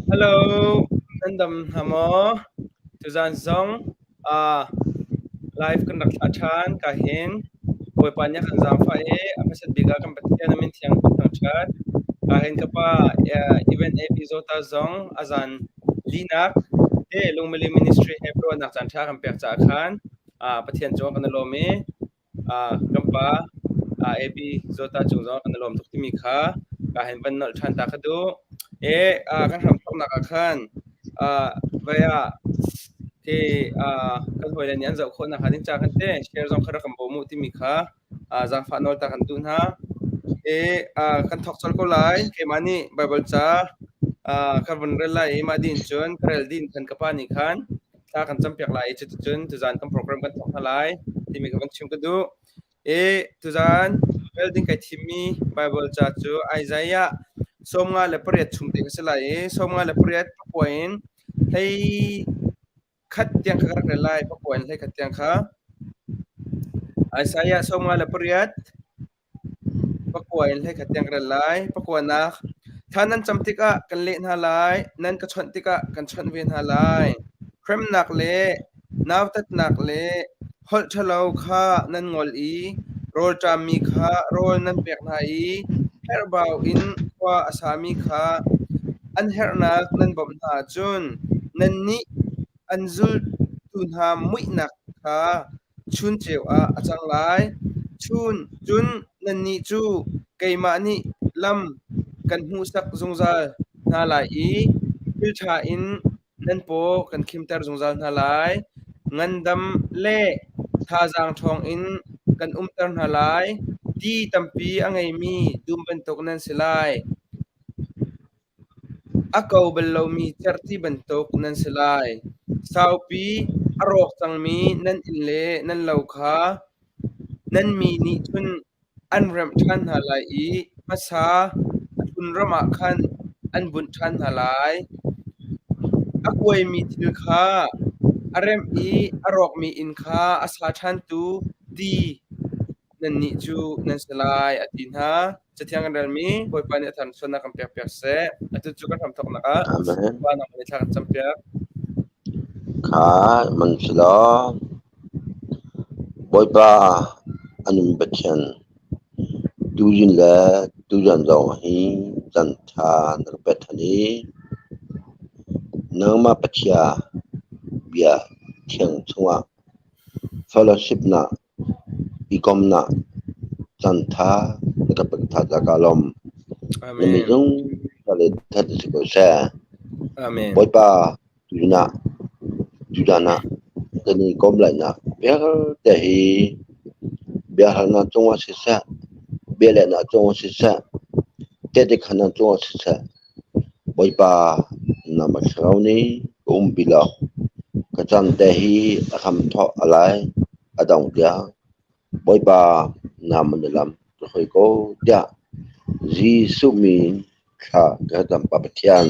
Hello, nan dam hna maw? Tuzaan zong live kan rak thlah ṭhan. Ka hin Bawipa nih a kan zaangfah i a hmasat bik ah kan Pathian a min thiang kan thangṭhat. Ka hin ka pa Event AP Zawta zong a zan linak te Lungmili Ministry he ruahnak caan ṭha kan pek caah khan Pathian cu kan i lawm i kan pa AB Zawta cung zong kan i lawm tuk timi kha ka hin van nolh ṭhan ta ka duh. E kan hramthawknak ah khan vai ah khi kan hawile nih an zoh khawh nakhnga ding ca khan te share zong kha rak kan bawm u timi kha zaangfah nawl ta kan duh hna. E kan thawk colh ko lai. Keimah nih Baibal ca ka vun rel lai i mah dih cun ka rel dih khan ka pa nih khan thla kan campiak lai i cuticun tuzaan kan program kan thawk hna lai timi ka van chim ka duh. I tuzaan rel ding kai thimmi Baibal ca cu Isaiah 58 chung te ka si lai i 58 pakua in hlei khat tiang kha ka rak rel lai pakua in hlei khat tiang kha. Isaiah 58 Pakua in hleikhat tiang ka rel lai. Pakuanak, thla nan cam tikah kan leh hna lai, nan ka chawnh tikah kan chawnh ve hna lai. Hremnak le nautatnak le holh ṭhalo kha nan ngol i rawlṭammi kha rawl nan pek hna i herhbau in khua a sami kha an herhnak nan bawmh hna ahcun nannih an zultu hna muihnak kha Chun ceu ah a cang lai. Chun cun nannih cu keimah nih lam kan hmuhsak zungzal hna lai i thil ṭha in nan paw kan khimter zungzal hna lai. Ngandam le thazaang ṭhawng in kan umter hna lai. Ti tampi a ngeimi dum bantuk nan si lai. A ko bal lomi cerhti bantuk nan si lai. Saupi a rawk cangmi nan inn le nan lo kha nan mi nih cun an remh ṭhan hna lai i hmasa a hlun ram ah khan an bunh ṭhan hna lai. A kuaimi thil kha a remh i a rawkmi inn kha a sa ṭhantu ti nannih cu nan si lai, a ti hna. Cathiang kan relmi Bawipa nih a tharchuannak kan pekpiak seh. Atu cu kan hramthawknak ah Amen. Pa nangmah nih thla kan campiak. Kha man si law Bawipa a nun Pathian tuzing le tuzan zong hi caan ṭha na ka pek ṭhan i nangmah Pathian bia thiang chungah fellowship nak I komnak caanṭha na ka pek ṭhan caah kaa lawm. Na Amen. mizung le that si ko seh. Amen. Bawipa tuzan ah tuzan ah kan i kom lainak vialte hi biahalnak cungah siseh, bialehnak cungah siseh, tehte khannak cungah siseh, Bawipa nangmah thlarau nih ka umpi law ka caan te hi a hramthawk a lai a dongh tiang Bawipa nangmah na lam ka hruai ko tiah Jesuh min thla ka cam Pa Pathian.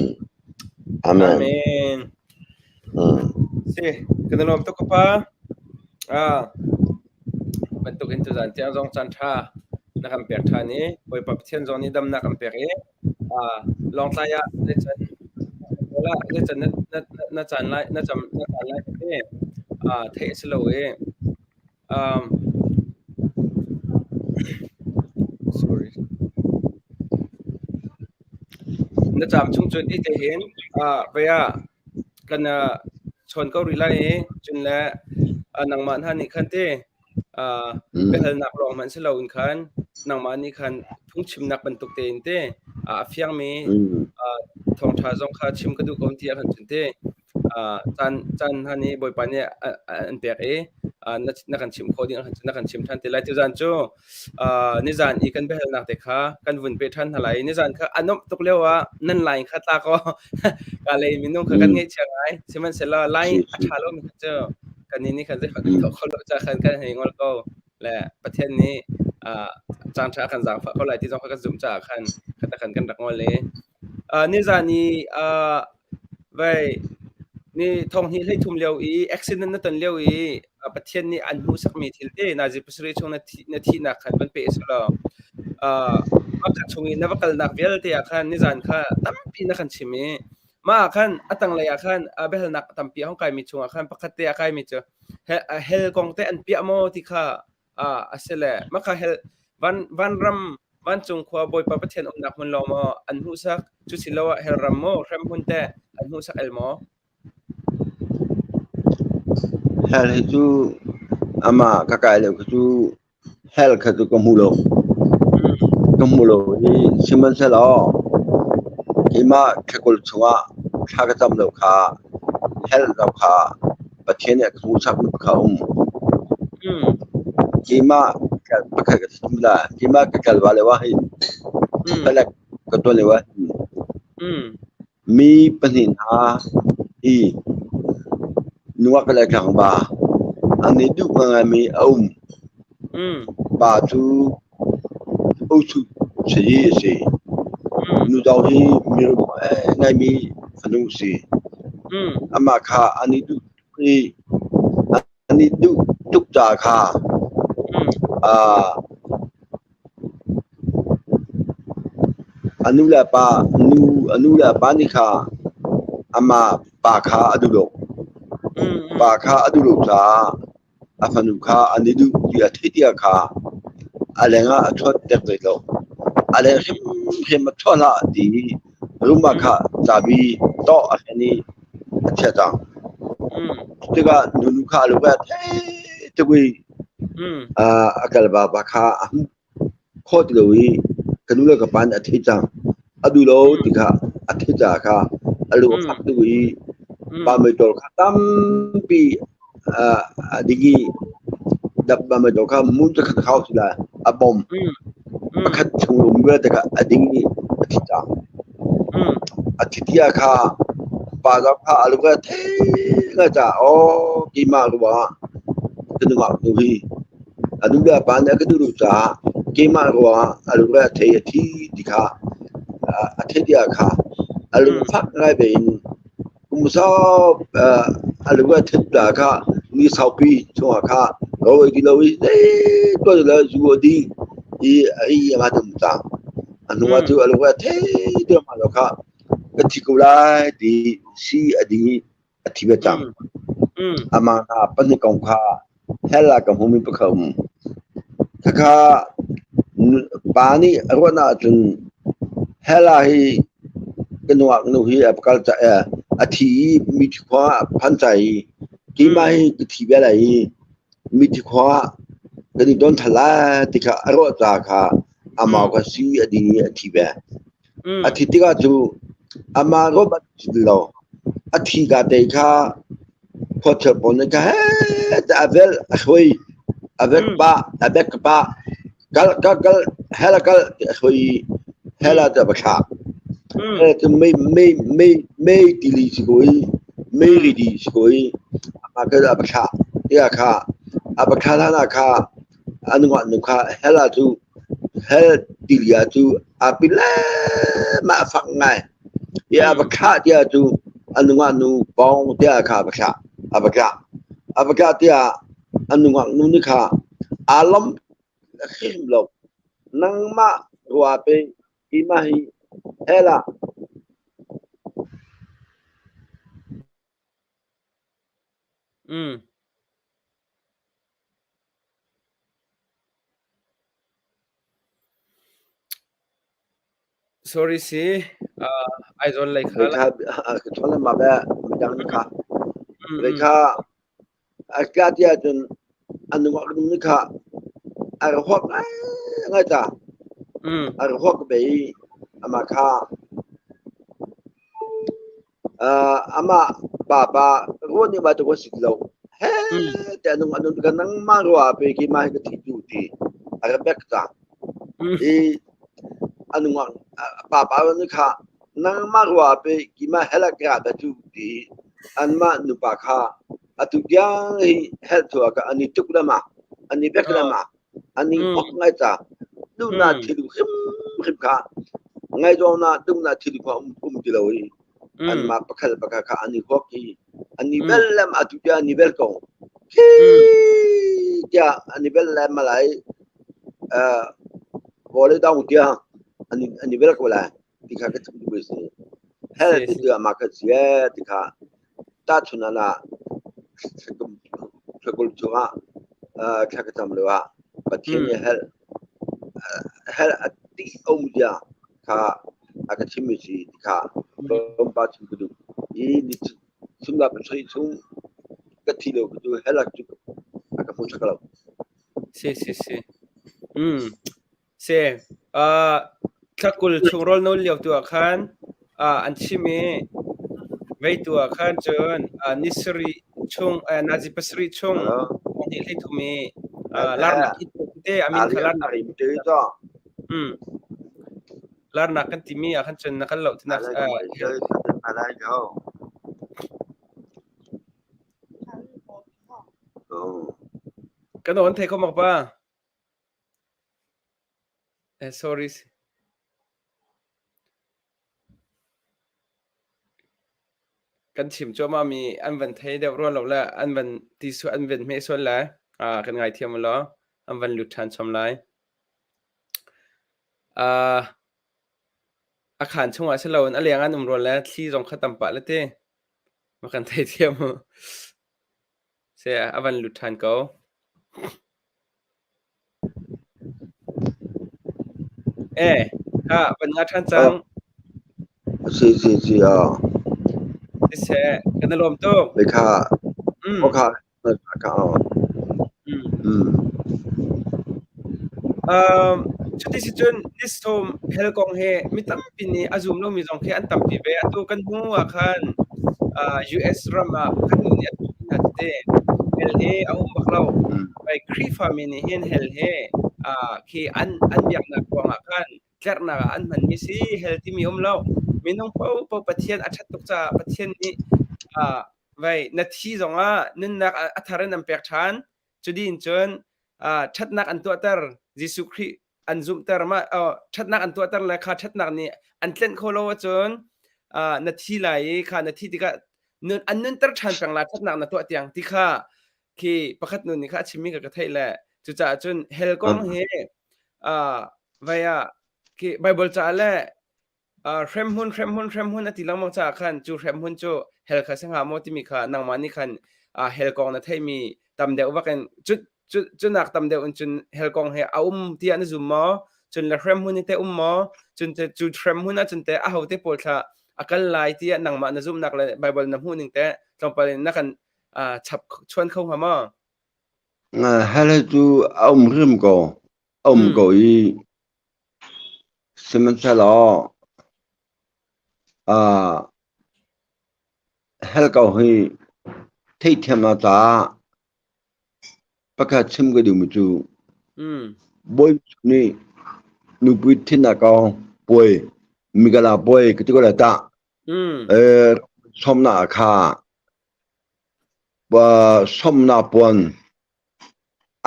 Amen. Amen. Si, kan i lawm tuk ka pa. Ah, bantuk in tuzan tiang zong caan ṭha na kan pek ṭhan i Bawipa Pathian zong nih damnak kan pek i Lawngtlai ah zeican na caan lai na cam na caan lai te theih a si lo i sorry na caam chung cu ti te hin vei ah kan chawn ko rih lai i cun le nangmah hna nih khan ti Biahalnak lawng hmanh si loin khan nangmah nih khan phungchimnak bantuk tein te a fiangmi thawngṭha zong kha chim ka duh ko ti ahkhan cun te caan caan hna nih Bawipa nih an pek i na kan chimh khawh ding ahkhan cun na kan chim ṭhan te lai. Tuzaan cu nizaan i kan biahalnak te kha kan vun peh ṭhan hna lai i nizaan kha a nuamh tuk lio ah nan line kha tla kaw ka lei minung kha kan ngaihchia ngai. Sihmanhsehlaw line a ṭha lomi kha cu kannih nih khan zeihmanh kan tuah kho lo caah khan kan hei ngol ko le Pathian nih caan ṭha a kan zaangfah ko lai ti zong kha kan zumh caah khan khat khan kan rak ngol i nizaan i vai ni thong hnih hlei thum lio i accident na ton lio i Pathian nih an hmuhsakmi thil te nazi pasarih chung na thihnak khan van pe selaw mah chung i na va kalnak vialte ah khan nizaan kha tampi na kan chim i. Mah ah khan a tanglei ah khan biahalnak tampi a hung kaimi chungah khan pakhat te a kaimi cu hell kong te an piah maw ti kha a si le mah kha hell van vanram vancung khua Bawipa Pathian umnak hmun lawng maw an hmuhsak cu si lo ah hell ram maw hrem hmun te an hmuhsak el maw? Hell hi cu amah ka kai lio kha cu Hell kha cu ka hmu lo. Ka hmu lo i sihmanhsehlaw keimah thla chungah thla ka cam lo kha hell lo kha Pathian nih a ka hmuhsakmi kha a um. Keimah pakhat ka chim la. Keimah ka kal va lio ah hin palek ka tuan lio ah hin Mi pahnih hna hi nungak le tlangval an i duh ngaingaimi a um. Pa cu Osu sayi a si. Nu zong hi mirum ngaimi fanu a si. Amah kha an i duh tuk i an i duh tuk caah kha A nu le pa nu a nu le pa nih kha amah pa kha a duh lo. Pa kha a duh lo caah a fanu kha an i duh ti a theih tikah kha a leng ah a chuah dek ve lo. A leng hrimhrim a chuah hlah ti i room ah kha cabi tawh a hren i a chiah cang. Tikah nunu kha a lu a thei tuk i a kal vapa kha a hmuh khawh ti lo i ka nu le ka pa nih a theih cang. A duh lo ti kha a theih caah kha a lung a fak tuk i pa meitol kha tampi a ding i pa meitol kha mun zakhat khau si lai a bom pakhat chung um vialte kha a ding i a thi cang. A thi tiah kha pa zong kha a lung a thei ngai caah aw keimah ruangah ka nungak nu hi a nu le a pa nih a ka duh lo caah keimah ruangah a lungre a thei a thi ti kha a theih tikah kha a lungfak ngai ve in kum sau a lungre a theih caah kha ni saupi chungah kha rawl ei ti lo i zei le zu a ding i a i a nga tum cang. A hnu ah cu a lungre a thei deuhmah lo kha ka thi ko lai ti si a ding i a thi ve cang. Amah hna pahnih kong kha hell ah ka hmumi pakhat a um. Khakha pa nih a ruahnak ahcun hell ah hi ka nungak nu hi a kal a thi i mithi khua ah a phan cai i keimah hi ka thi ve lai i mithi khua ah kan i don ṭhan lai ti kha a ruah caah kha amah kha si a ding i a thi ve. A thi tikah cu amah ruah bal ti lo. A thi ka te kha khuachia pawl nih kha heh tiah a velh, a hruai, a vek pah, a bek pah, kal kal kal, hell ah kal tiah a hruai i hell ah tiah va thlah. Hell cu mei mei mei mei tili si ko i mei rili si ko i amah kha a va thlah. Tiah kha a va thlah hlan ah kha a nungak nu kha hell ah cu hell tili ah cu aa pin lengmang a fak ngai. I a va thlah tiah cu a nungak nu pawng tiah kha a va thlah a va tlah a va tlah tiah a nungak nu nih kha aa lawmh hrim lo. Nangmah rua pe keimah hi hell ah Sorry si, Aizawl lei kha. Kha ka chawn lengmang be midang nih kha. Lei kha a tla ti ahcun a nungak ding nih kha a ra huak ngai ta. A ra huak be i amah kha Amah papa ruah nih ma tuk a si lo. He te nung anun ka nangmah ruah pe ki ma hi ka thi tu ti a ra bek cang. I anungak papa nih kha nangmah ruah pe ki ma hela kra da tu ti anmah nupa kha atu tiang hi hel thua ka ani tuk lama ani bek lama An i ok ngai ca. Duhnak thil hrimhrim kha ngaihzawngnak duhnak thil kha um ti lo i anmah pakhat le pakhat kha an i huak i an i bel lem atu tiah an i bel ko. Khi tiah an i bel lem malai vawlei dong tiang an i bel ko lai ti kha ka chim duh si. Hell ti tu ah mah kha si ee ti kha tahchunh ah thlakul chungah thla ka cam lio ah Pathian nih hell hell a ti a um zia kha a ka chimmi si ti kha tlawmpal chim ka duh. Hi ni sumnak pasarih chung ka thi lio cu hell ah cu a ka hmu ṭha lo. Si si si. Si. Thla 20 chung rawl nawl lio tu ah khan an chim i vei tu ah khan cun ni sarih chung nazi pasarih chung hnih hlei thum i larnak te a min kha larnak larnak kan timi ah khan cun na kal lo tinak. Kan awn thei kho mak pa. Sorry. Kan chim cuahmah mi an van thei deuh rua lo le an van ti su an van hmeh sual le kan ngaithiam u law an van lut ṭhan chom lai. A khaan chungah si loin a leng an um rua le thli zong kha tam pah le ti. Ma kan theithiam u. Se a van lut ṭhan ko. Eh, kha van nga ṭhan cang. Si si si ah. Siseh, kan i lawm tuk. Kha. Kha kha. Cuti si cun ni sawm hell kong hi mi tampi nih a zum lomi zong khi an tampi ve. Atu kan hnu ah khan US ram ah pakhat nu nih a tuahmi hna tete hell hi a um bak lo. Khrihfami nih hin hell hi khi an biaknak ruangah khan tlerhnak ah an hmanmi si. Hell timi um lo. Minung paohpaoh Pathian a ṭhat tuk caah Pathian nih vai na thi zongah nunnak a thar in an pek ṭhan. Cudin cun ṭhatnak an tuahter. Jesuh Khrih an zumhter. Mah ṭhatnak an tuahter le kha ṭhatnak nih an tlenh khawh lo ahcun na thi lai i kha na thi tikah nun an nunter ṭhan peng lai ṭhatnak na tuah tiang ti kha khi pakhat nu nih kha a chimmi kha ka theih le cucaah cun hell kong hi vai ah khi Bible caah le hremhmun hremhmun hremhmun a ti lengmang caah khan cu hremhmun cu hell kha si hnga maw timi kha nangmah nih khan hell kong na theihmi tam deuh vak in cu cu cunak tam deuh in cun hell kong he a um tiah na zum maw? Cun le hremhmun hi teh um maw? Cun te cu hremhmun ah cun teh aho te pawl thla a kal lai tiah nangmah na zumhnak le Bible na hmuh ning teh tlawmpal in na kan chap chuan kho hnga maw? Hell cu a um hrim ko. A um ko i sihmanhsehlaw hell ko hi theihthiamnak caah pakhat chim ka duhmi cu Bawi nih nupi ṭhitnak kong puai mikala puai ka ti ko lai tah. Sawmnak kha sawmnak puan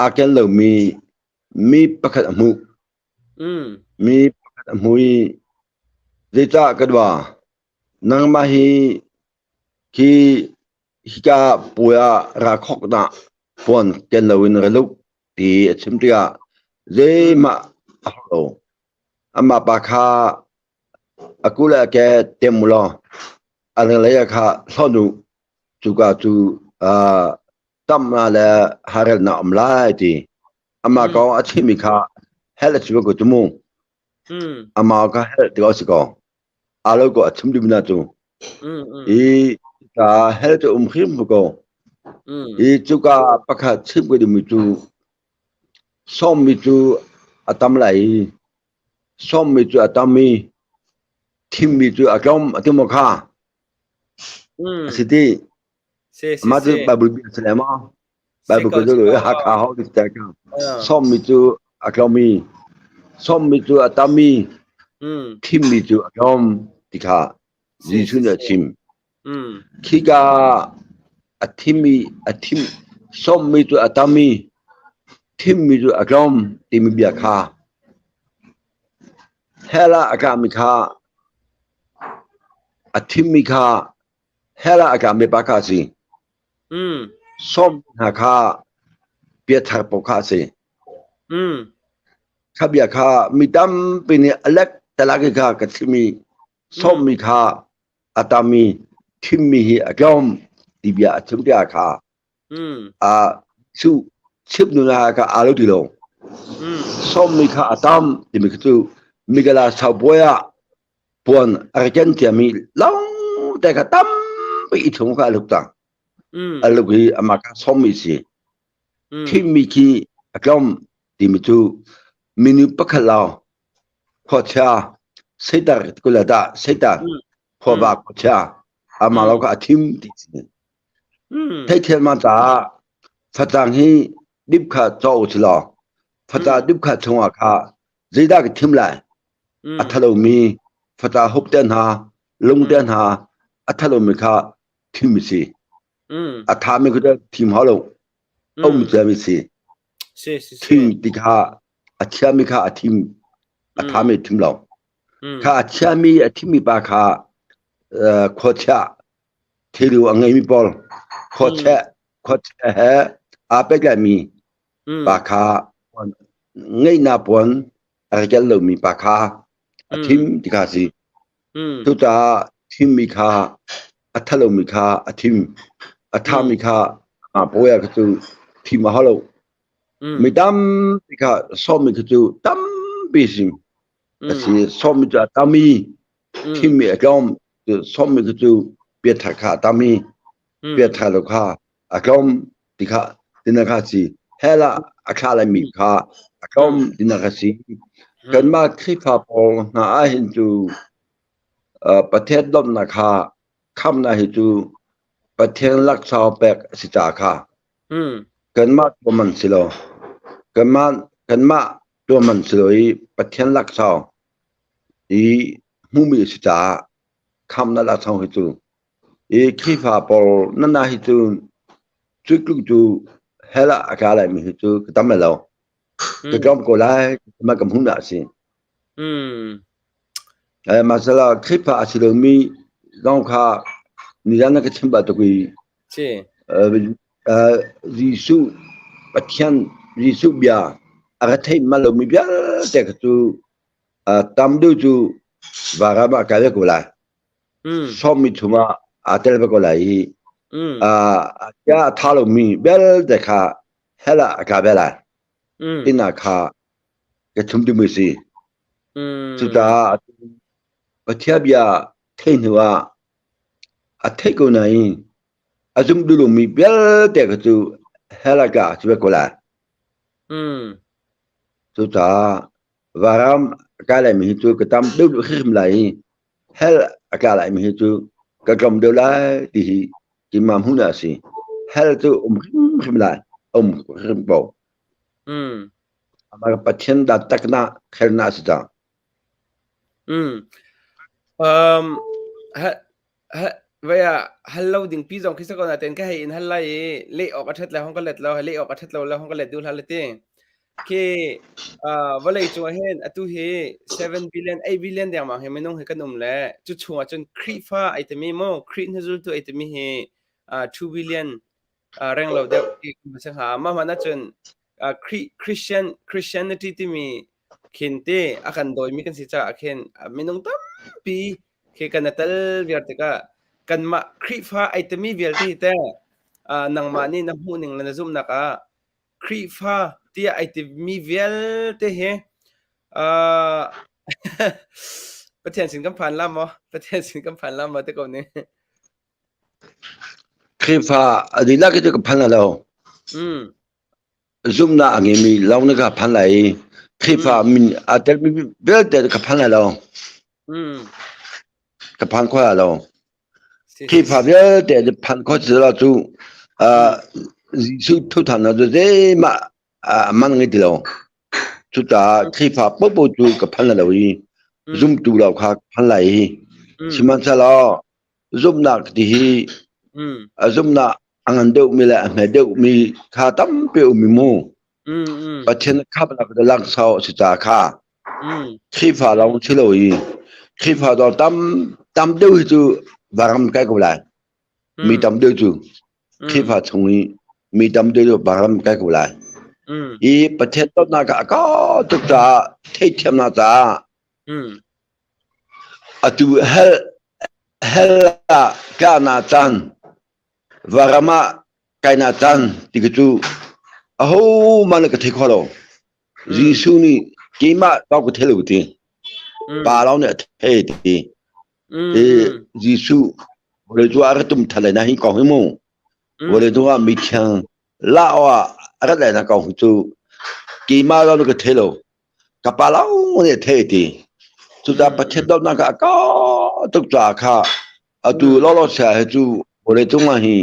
aa ken lomi mi pakhat a hmuh. Mi pakhat a hmu i zeicah ka dua nangmah hi khi hika puai ah ra khok dah puan ken loin ra luk ti a chim tikah zeihmah a har lo. Amah pa kha a ku le a ke tem u law a lenglei ah kha hlonh u. Cuka cu tamnak le harelnak um lai ti. Amah kong a chimmi kha hell a chim ko cu mu. Amah kha hell ti ko si ko. Aa lo ko a chim duhmi na cu. I ka hell cu um hrim ko. I cuka pakhat chim ko dingmi cu sawmmi cu a tam lai i sawmmi cu a tam i thimmi cu a tlawm a ti maw kha? A si ti. Mah cu Bible bia a si le maw? Bible ka cu Hakha ho ti te ka. Sawmmi cu a tlawm i sawmmi cu a tam i thimmi cu a tlawm ti kha Jesuh nih a chim. Khika a thimmi a thim sawmmi cu a tam i thimmi cu a tlawm timi bia kha hell ah a tlami kha a thimmi kha hell ah a tlami pa kha a si. Sawm hna kha biathar paoh kha a si. Kha bia kha mi tampi nih a lek talak i kha ka thim i sawmmi kha. a tammi thimmi hi a tlawm ti bia a chim tikah kha a cu chim nu na kha aa lo ti lo. Sawmmi kha a tam timi kha cu Mikala saubawi ah puan a rak ken ciami lawng te kha tampi i chung kha a luk cang. A luk i amah kha sawmmi si. Thimmi khi a tlawm timi cu minu pakhat lawng khuachia Satan kula dah Satan khuava khuachia amah lo kha a thim ti si. Theithiam ma caah facang hi dip kha caw u si law faca dip kha chungah kha zeidah ka thim lai? A thalomi faca hup te hna, lung te hna a thalomi kha thim a si. A thami kha thim hau lo. Um ciami si. Thim ti kha a thiami kha a thim a thami thim lo. Kha a thiami a thimmi pa kha khuachia thil a ngeimi pawl khuacheh khuacheh he aa pehtlaimi pa kha ngeihnak puan a rak kel lomi pa kha a thim ti kha si. Cucaah thimmi kha a thalomi kha a thim. A thami kha a pawi ah kha cu thim a hau lo. Mi tampi kha sawmmi kha cu tampi si. A si sawmmi cu a tam i thimmi a tlawm. Sawmmi kha cu piathar kha a tam i piathar lo kha a tlawm ti kha tina kha si. Hell ah a thla laimi kha a tlawm tina kha si. Kanmah Khrihfa pawl hna ah hin cu Pathian dawtnak kha khamnak hi cu Pathian laksawng pek a si ca kha kanmah tuahman si lo. Kanmah kanmah tuahman si lo i Pathian laksawng i hmuhmi a si caah khamnak laksawng hi cu i Khrihfa pawl nana hi cu cu tluk cu hell ah a tla laimi hi cu ka tam lo. Ka tlawm ko lai mah ka hmuhnak a si. Eh, masala Khrihfa a si lomi zong kha nizan na ka chim bal tuk i Si. Jesuh Pathian Jesuh bia a ka theih mal lomi vialte kha cu tam deuh cu varam ah kai ve ko lai. Sawmmi chungah aa tel ve ko lai i a tha lomi vialte kha hell ah a tla ve lai. Inn ah kha ka chim duhmi si. Cucaah Pathian bia theih hnu ah a theih ko nain a zumh duh lomi vialte kha cu hell ah tla a si ve ko lai. Cucaah varam a kai laimi hi cu ka tam deuh hrimhrim lai i hell a tla laimi hi cu ka tlawm deuh lai ti hi keimah hmuhnak a si. Hell cu um hrimhrim lai, um hrim ko. Amah Pathian dah taknak khelnak a si cang. Um, ha, ha, vai ah hal lo ding pi zong khi sa ko na ten ka hei in hal lai i leh awk a ṭhat le hong ka let lo leh awk a ṭhat lo le hong ka let duh hlah le ti. Khi uh, vawlei cung ah hin atu hi 7 billion 8 billion dengmang hi minung hi kan um le cu chung ah cun Khrihfa ai timi mu Khrih hnuzultu ai timi hi uh, 2 billion uh, reng lo deuh ti kan si hnga. Mah hmanh ahcun uh, Christian Christianity timi khin te a kan dawimi kan si caah khin minung tampi khi kan i tel viar tikah kanmah Khrihfa ai timi vialte hi teh uh, nangmah nih na hmuh ning le na zumhnak ah Khrihfa tiah ai timi vialte hi uh, Pathian sin kan phan la maw? Pathian sin kan phan la maw te ko ne. Khrihfa a dihlak hi cu ka phan lo. Zumhnak a ngeimi lawng nih ka phan lai i Khrihfa min aa telmi vialte ka phan lai lo. Ka phan kho lai lo. Khrihfa vialte phan kho si lo cu Jesuh thuthan cu zeihmah a man ngei ti lo. Cucaah Khrihfa paohpaoh cu ka phan lai lo i zumtu lo kha ka phan lai i sihmanhsehlaw zumhnak ti hi a zumhnak a ngan deuhmi le a hme deuhmi kha tampi um i mu. Pathian khamnak le langsau a si caah kha Khrihfa lawng si lo i Khrihfa dawr tam tam deuh hi cu varam kai ko lai. Mi tam deuh cu Khrihfa chung i mi tam deuh cu varam kai ko lai. I Pathian dawtnak a kau tuk caah theihthiamnak caah atu hell. Hell ah tlaknak caan, varam ah kainak caan ti khi cu ahohmanh nih ka thei kho lo. Jesuh nih keimah tawk ka thei lo ti. Pa lawng nih a thei ti. I Jesuh vawlei cu a ra tum than lai na hi kong hi mu. Vawlei cung ah mithiang la ah a rat lai na kong hi cu keimah lawng nih ka thei lo. Ka pa lawng nih a thei ti. Cucaah Pathian dawtnak kha a kau tuk caah kha atu lawlaw sia hi cu vawlei cung ah hi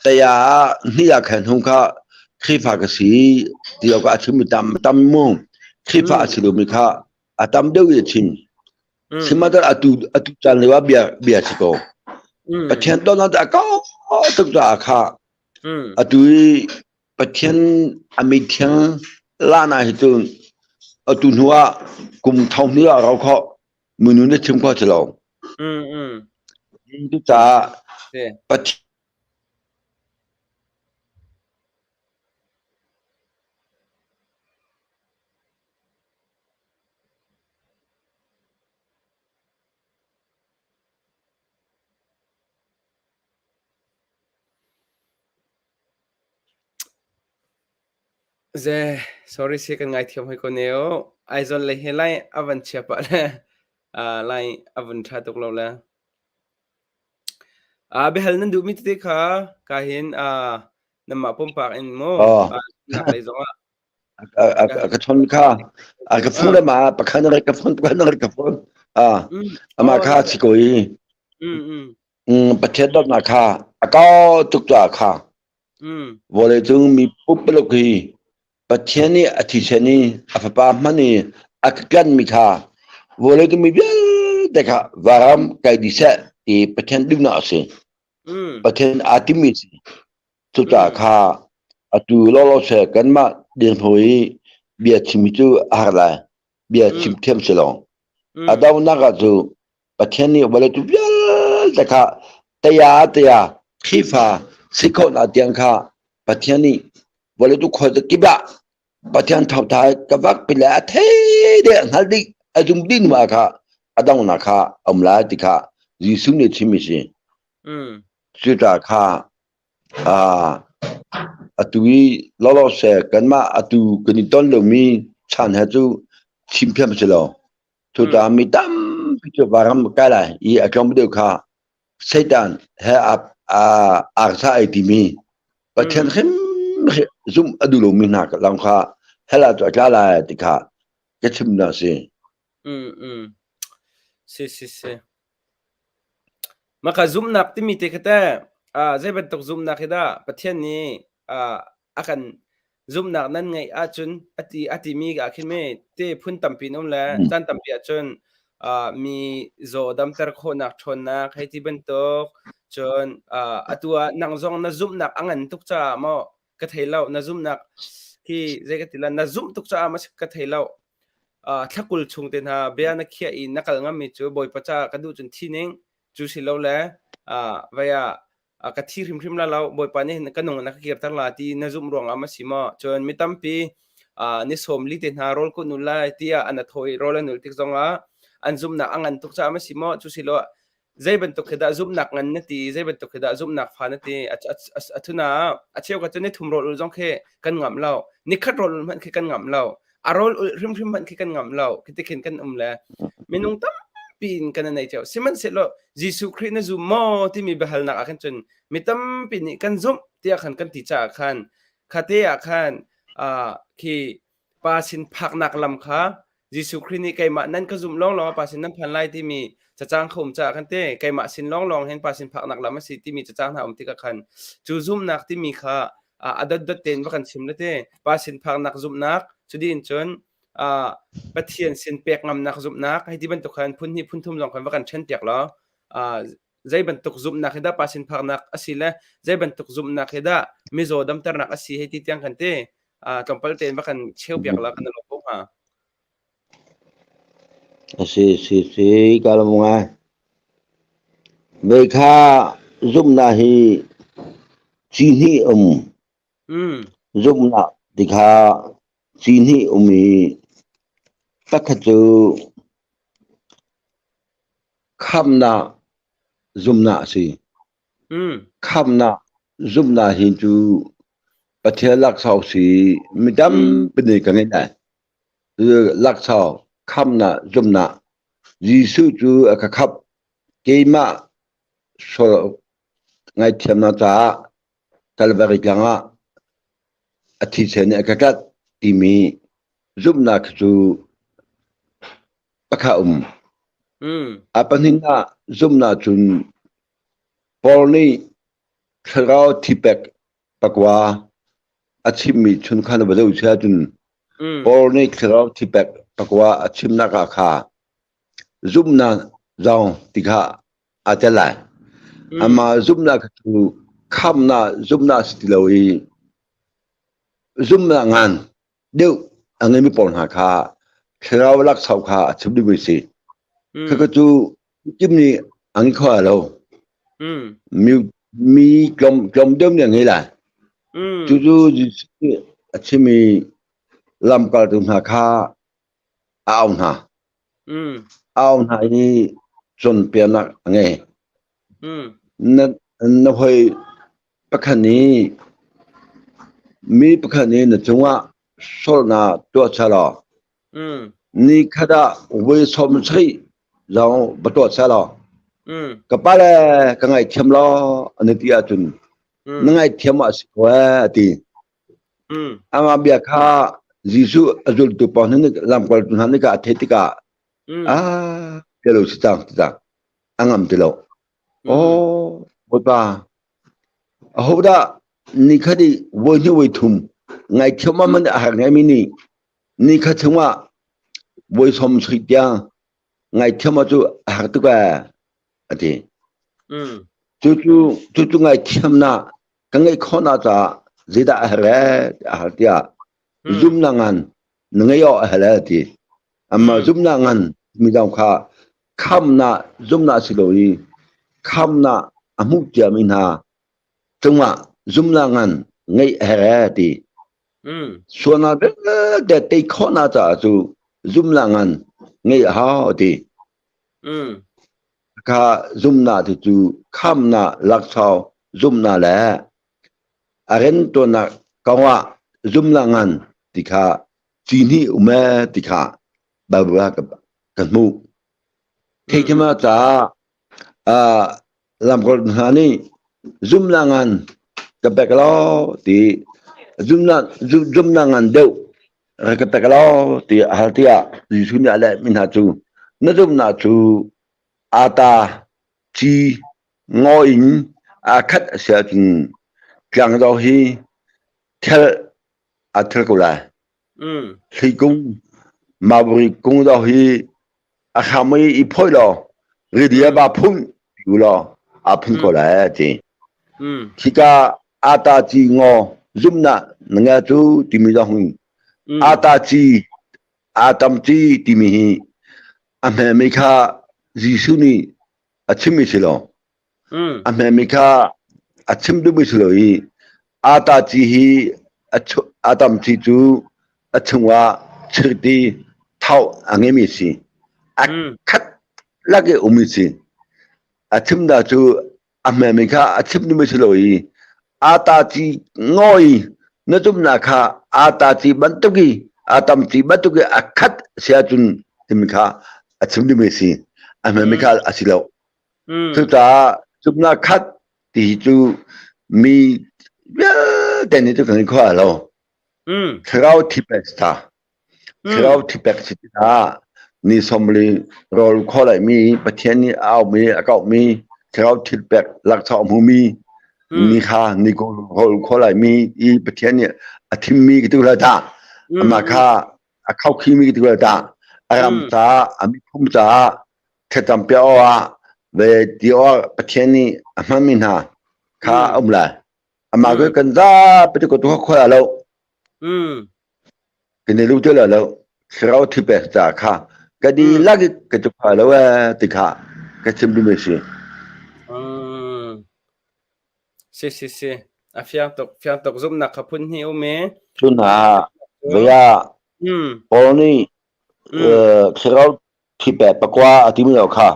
taya ah hni ah khan hung kha Khrihfa ka si ti awk ah a chimmi tam tam mu. Khrihfa a si lomi kha a tam deuh i a chim. Sihmanhsehlaw atu atu caan lio ah bia bia si ko. Pathian dawtnak a kau tuk caah kha atu i Pathian a mithiang lana hi cu atu hnu ah kum thong hnih ah rau kho minu na chim kho si lo. Cucaah Pathian Ze, sorry si kan ngaithiam hoi ko ne u. Aizawl lei hi lai a van chia pah le uh, lai a vun ṭha tuk lo le. Uh, biahal nan duhmi tete kha ka hin uh, nanmah pumpak in mu Oh. uh, nak lei zongah A ka chon kha a ka phone ma pakhan ka phone pakhan ka phone a ama kha si ko i Pathian dawtnak kha a kau tuk caah kha vawleicung mi pumpaluk hi Pathian nih a thisen i a fapa hman i a ka tlanhmi kha vawleicung mi vialte kha varam kai dih seh ti Pathian duhnak a si. Pathian aa timmi a si. Cucaah kha atu lawlaw seh kanmah dirhmu i bia chim hi cu a har lai. Bia chim thiam si lo. A donak ah cu Pathian nih vawlei tu vialte kha taya taya Khrihfa si khawhnak tiang kha Pathian nih vawlei tu khual kip ah Pathian thawngtha ka vak pi le a thei deh hngal dih a zum dih hnu ah kha a donghnak kha a um lai ti kha Jesuh nih a chimmi si. Cucaah kha atu i lawlaw seh kanmah atu kan i ton lomi chan he cu chim thiam a si lo. Cucaah mi tampi cu varam kai lai i a tlawm deuh kha Satan he aa ai timi Pathian hrim zumh a duh lomi hna lawng kha hell ah cu a tla lai ti kha ka chimnak a si. Si si si. Maka zumhnak timi te kha teh zei bantuk zumhnak hi dah Pathian nih a kan zumhnak nan ngeih ahcun a ti a timi ah khin me te phun tampi an um le caan tampi ahcun mi zaw damter khawhnak ṭhawnnak hei ti bantuk cun atu ah nang zong na zumhnak a ngan tuk caah maw ka thei lo na zumhnak hi zei ka ti la na zumh tuk caah maw ka thei lo thlakul chung te hna bia na khiah i na kal ngammi cu Bawipa caah ka duh cun thi ning cu si lo le vai ah ka thi hrimhrim la lo Bawipa nih ka nung na ka kirter la ti na zumh ruangah ma si maw cun mi tampi ni sawm li te hna rawl kun lai tiah an thawi rawl an ul tik zongah an zumhnak a ngan tuk caah ma si maw cu si lo zei bantuk khi dah zumhnak ngan na ti zei bantuk khi dah zumhnak fa na ti a thuna a cheu ka cu ni thum rawl ul zong khi kan ngamh lo ni khat rawl ul hmanh khi kan ngamh lo a rawl ul hrimhrim hmanh khi kan ngamh lo khi ti khin kan um le minung tampi in kan nei theo sihmanhsehlaw Jesuh Khrih na zum maw timi biahalnak ah khan cun mi tampi nih kan zumh tiah khan kan ti caah khan khate ah khan khi pa sin phaknak lam kha Jesuh Khrih nih keimah nan ka zumh lawnglawng ah pa sin nan phan lai timi cacang kha um caah khan te keimah sin lawnglawng hin pa sin phaknak lam a si timi cacang hna um tikah khan cu zumhnak timi kha a dotdot tein va kan chim le te pa sin phaknak zumhnak cudin cun Pathian sin pek ngamnak zumhnak hei ti bantuk khan phun hnih phun thum zong khan va kan ṭhen piak law zei bantuk zumhnak hi dah pa sin phaknak a si le zei bantuk zumhnak hi dah mizaw damternak a si hei ti tiang kan te tlawmpal tein va kan cheu piak la kan lawm ko hnga. A si si si ka lawm ngai. Vei kha zumhnak hi ci hnih um. Zumhnak ti kha ci hnih um i pakhat cu Khamnak zumnak a si. Khamnak zumnak hi cu Pathian laksawng si mi tampi nih kan ngeih lai. Laksawng khamnak zumnak Jesuh cu a ka khamh. Keimah sual ngaihthiamnak caah Kalvari tlang ah a thisen nih a ka tlanh timi zumhnak cu pakhat a um. A pahnihnak zumhnak cun Paul nih thlarau thipek pakua a chimmi chunkhan va zoh si ahcun Paul nih thlarau thipek pakua a chimnak ah kha zumhnak zong ti kha aa tel lai. Amah zumhnak cu khamnak zumhnak si ti lo i zumhnak ngan deuh a ngeimi pawl hna kha thlarau laksawng kha a chim dingmi si. Khaka cu kim nih a ngei kho lo. Mi mi tlawm tlawm deuh nih a ngei lai. Cucu Jesuh nih a chimmi lamkaltu hna kha a auh hna. A auh hna i cawnpiaknak a ngei. Na na hawi pakhat nih mi pakhat nih na cungah sualnak tuah selaw ni khat ah voi 70 zong va tuah selaw ka pa le ka ngaihthiam law an ti ahcun na ngaihthiam ah a si ko ee a ti. Amah bia kha Jesuh a zultu pawl hna nih lamkaltu hna nih a theih tikah ah lo si cang ti cang a ngam ti lo. Oh Bawipa ahodah ni khat i voi hnih voi thum ngaihthiam ah man a har ngaimi nih ni khat chungah voi som sui tiang ngaihthiam ah cu a har tuk ee a ti. Cucu cucu ngaihthiamnak ka ngeih khawhnak caah zeidah a herh ee a har tiah zumnak ngan na ngei awk a herh ee ti. Amma zumnak ngan mi dang kha khamnak zumnak si lo i khamnak a hmuh ciami hna cungah zumnak ngan ngeih a herh ee ti. Sualnak vialte tei khawhnak caah cu zumnak ngan ngeih a hau ti. Kha zumnak ti cu khamnak laksawng zumnak le a riantuannak kongah zumnak ngan ti kha ci hnih um ee ti kha Bible ah ka hmuh. Theithiamnak caah uh, lamkaltu hna nih zumnak ngan ka pek law ti zumnak zumnak ngan deuh rak ka pek law ti a hal tiah Jesuh nih a lehmi hna cu na zumnak cu ata ci ngaw in aa khat a si ahcun tlangzo hi thel aa thel ko lai. Hlei kung maburi kung do hi a hram i i phoi law rili ah ba phun ti u law aa phun ko lai a ti. Khika ata ci ngaw zumnak na nga cu timi zong hi ata ci atam ci timi hi a hmemi kha Jesuh nih a chimmi si lo. A hmemi kha a chim duhmi si lo i ata ci hi a tam ci cu a chungah chirti thau a ngeimi si. A khat lak i ummi si. A chim dah cu a hmemi kha a chim duhmi si lo i ata ci ngawi na zumhnak kha ata ci bantuk i a tam ci bantuk i a khat si ahcun timi kha a chim duhmi si. A hmemi kha a si lo. Cucaah zumhnak khat ti hi cu mi vialte nih cu kan i khuah lo. Thlarau thipek ta. Thlarau thipek si tikah ni somli rawl kholai mi Pathian nih a aumi a kauhmi thlarau thilpek laksawng hmumi ni kha ni rawl kholai mi i Pathian nih a thimmi ka tu la ta. Amah kha a khaukhimi ka tu la ta. A ram caah a miphun caah thlacam piak awkah ve ti awk Pathian nih a hmanmi hna kha a um lai. Amah cu kan zapi cu ka tuah khawh lo. Kan i lu ti lo. Thlarau thipek ca kha ka dihlak i ka tu kha lo ee ti kha ka chim duhmi si. Si si si. A fiang tuk fiang tuk zumhnak kha phun hnih um i. Cun hna vaya Paul nih thlarau thi pe pakua a timi lo kha.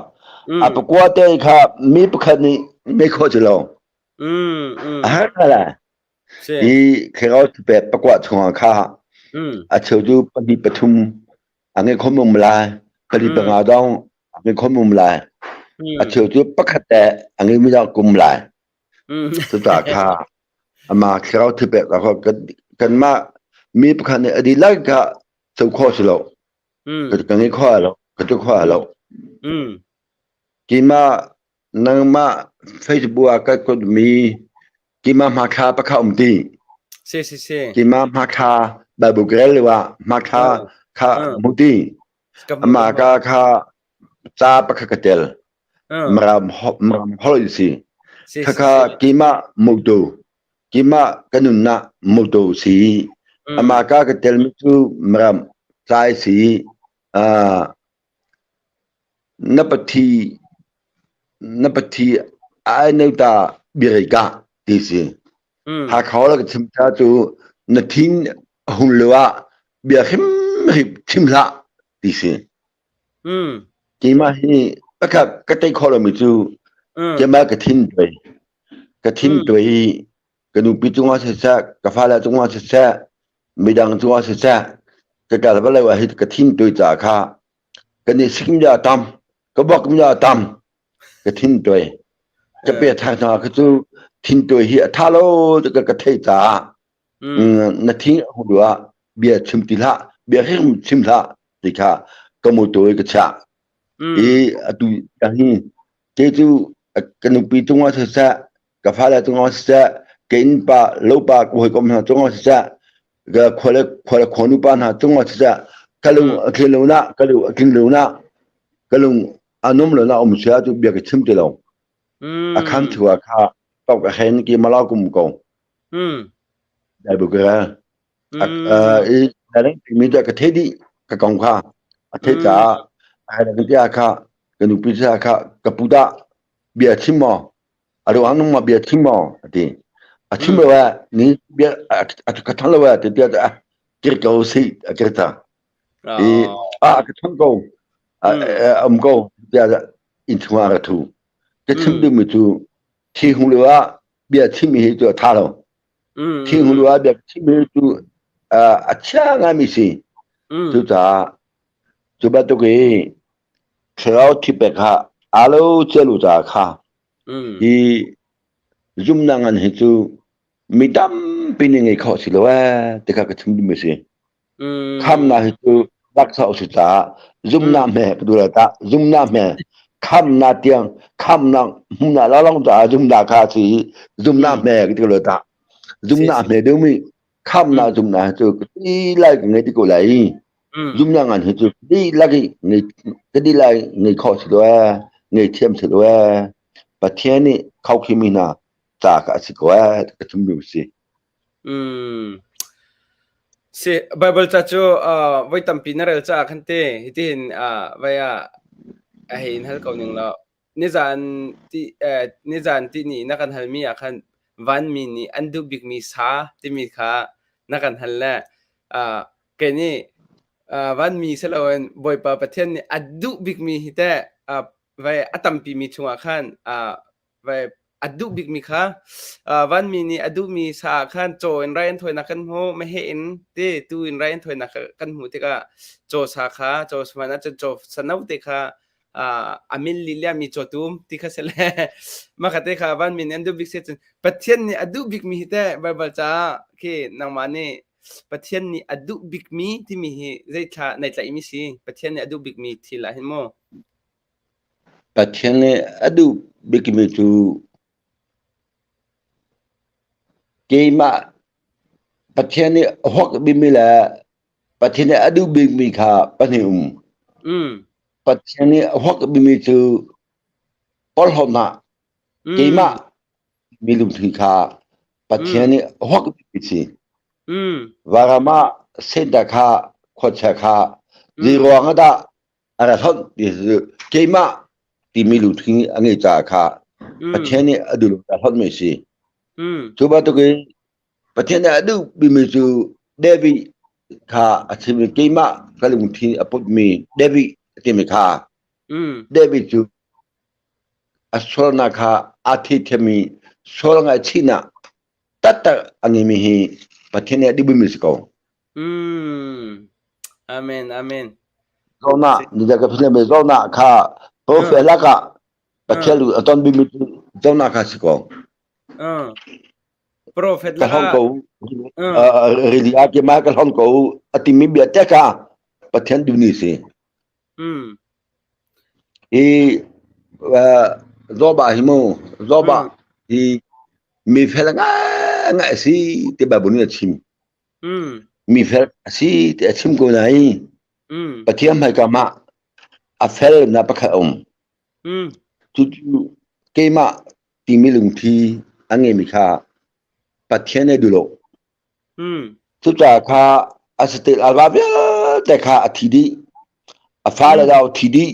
A pakua te kha mi pakhat nih ngei khawh ci lo. A har la. Hi thlarau thupek pakua chungah kha a cheu cu pahnih pathum a ngei khom um lai, pali panga dong a ngei khom um lai. A cheu cu pakhat te a ngei mi dong kum lai. Cucaah kha amah thlarau thupek kha kanmah mi pakhat nih a dihlak kha co khawh si lo. Ka ngei khawh lo, ka tu khawh lo. Keimah nangmah Facebook ah ka kutmi keimah hmathla pakha um ti. Si si si. Keimah hmathla Bible grel wa hmathla kha mu ti. Amah ka kha ca pakha ka tel. Maram maram hol si. Khakha keimah motto keimah ka nunnak motto si. Amah ka ka tel mi cu maram cai si. Na pathi na pathi ai no ta biarei ka ti si. Hakha la ka chim ta cu na thin hung lo ah bia hrim hrim chim hlah ti si. Keimah hi pakhat ka tei kho lomi cu keimah ka thin tuai. Ka thin tuai i ka nupi cungah siseh, ka fale cungah siseh, midang cungah siseh, ka kal va lo ah hi ka thin tuai caah kha kan i sik mi a tam, ka bok mi a tam, ka thin tuai. Ka pe thak hna kha cu thin tuai hi a tha lo ti ka ka theih caah na thin a hu ah bia chim ti hlah, bia hrim chim hlah ti kha ka mutawi ka chiah. I atu hi te cu ka nupi cungah siseh, ka fale cungah siseh, ka innpa lopa ka hawikom hna cungah siseh, ka khuale khuale khuanu pa hna cungah siseh, ka lung a tling lo na, ka lung a tling lo na, ka lung a num lo na um sia cu bia ka chim ti lo. A khan thua kha tok a hen ki malau kum ko. Dai bu ka i mi ka the dih ka kong kha a the caah a hai ka kha ka nupi cha kha ka pu dah bia chim maw a ruang nung ma bia chim maw a ti a chim lo eh ni bia a ka thang lo eh ti tia a kir ko si a kir ta i a ka thang ko um ko tia in chungah ka thu ka chim duhmi cu thi hung lo ah bia chim hi cu a tha lo Thinghulu ah biak chimmi cu a chia ngaimi si. Cucaah cu bantuk i thlarau thipek kha aa lo cialu caah kha hi zumnak ngan hi cu mi tampi nih ngei khawh si lo ee ti kha ka chim duhmi si. Khamnak hi cu laksa a si caah zumnak hme ka duh lai tah zumnak hme khamnak tiang khamnak hmuhnak lawnglawng caah zumnak kha a si i zumnak hme ka ti ko lai tah zumnak hme deuhmi khamnak zumnak hi cu ka ti lai ka ngei ti ko lai i zumnak ngan hi cu dihlak i ngei ka di lai ngei khawh si lo ee ngei thiam si lo ee Pathian nih khaukhimi hna ca kha a si ko ee ka chim duh si. Si, Baibal ca cu voi tampi na rel caah khan te hitihin vai ah a hei in hal ko ning law nizan ti nizan ti ni na kan halmi ah khan vanmi nih an duh bikmi sa timi kha na kan hal le kei nih vanmi si loin Bawipa Pathian nih a duh bikmi hi teh vai a tampi mi chungah khan vai a duh bikmi kha vanmi nih a duhmi sa ah khan caw in rai an thawinak kan hmu meheh in ti tu in rai an thawinak kan hmuh tikah caw sa kha caw hmanh ahcun caw sa no te kha a min liliami cawtum ti kha si le mah kha te kha vanmi nih an duh bik si cun Pathian nih a duh bikmi hi teh Baibal caah khi nangmah nih Pathian nih a duh bikmi timi hi zeithla nai tlaihmi si Pathian nih a duh bikmi thil ah hin mu Pathian nih a duh bikmi cu keimah Pathian nih a huak bikmi le Pathian nih a duh bikmi kha pahnih um. Pathian nih a huak bikmi cu porhlawtnak keimah mi lungthin kha Pathian nih a huak bikmi si. Varam ah Satan kha khuachia kha zei ruang ah dah a ra hlonh ti cu keimah timi lungthin a ngei caah kha Pathian nih a duh lo a hlonhmi a si. Cu bantuk in Pathian nih a duh bimi cu David kha a chim i keimah ka lungthin a putmi David a timi kha David cu. A sualnak kha aa theithiammi sual ngaihchihnak taktak a ngeimi hi Pathian nih a duhmi si ko. Mm. Amen, amen. Jonah, ni ka philh me Jonah kha prophet lakah Pathian a ton bimi Jonah kha si ko. Prophet Ka hlong ko. Rili ah ke ma ka hlong ko a timi bia te kha Pathian duh ni si. Hi Zoba hi mu Zoba hi mi fel ngai ngai si ti Bible nih a chim. Mi fel a si ti a chim ko nain Pathian hmaika mah a fel na pakhat a um. Cucu keimah timi lungthi a ngeimi kha Pathian nih a duh lo. Cucaah kha a satil alva vialte kha a thi dih. A fale dao thi dih.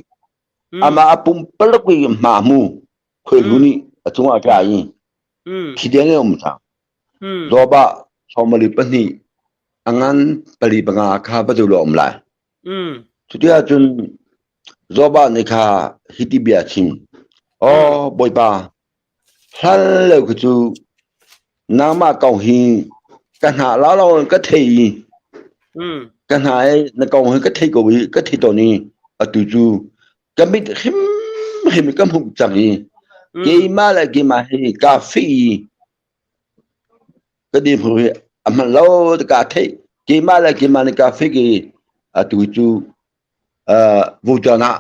Amah a pumpaluk i hma hmu khuailu nih a cungah a tla i thi deng in a um cang. Zawbah sawmali pahnih a ngan pali panga kha va zu lo um lai. Cuti ahcun Zawbah nih kha hiti bia a chim. Aw Bawipa, hlan lio khi cu nangmah kong hi ka hna la lo in ka thei i ka hna i na kong hi ka thei ko i ka thei tawn i atu cu ka mit hrimhrim ka hmuh cang i keimah le keimah hi kaa fih i ka dirhmun hi a hman lo ti kaa theih keimah le keimah nih kaa fik i atu cu vucan ah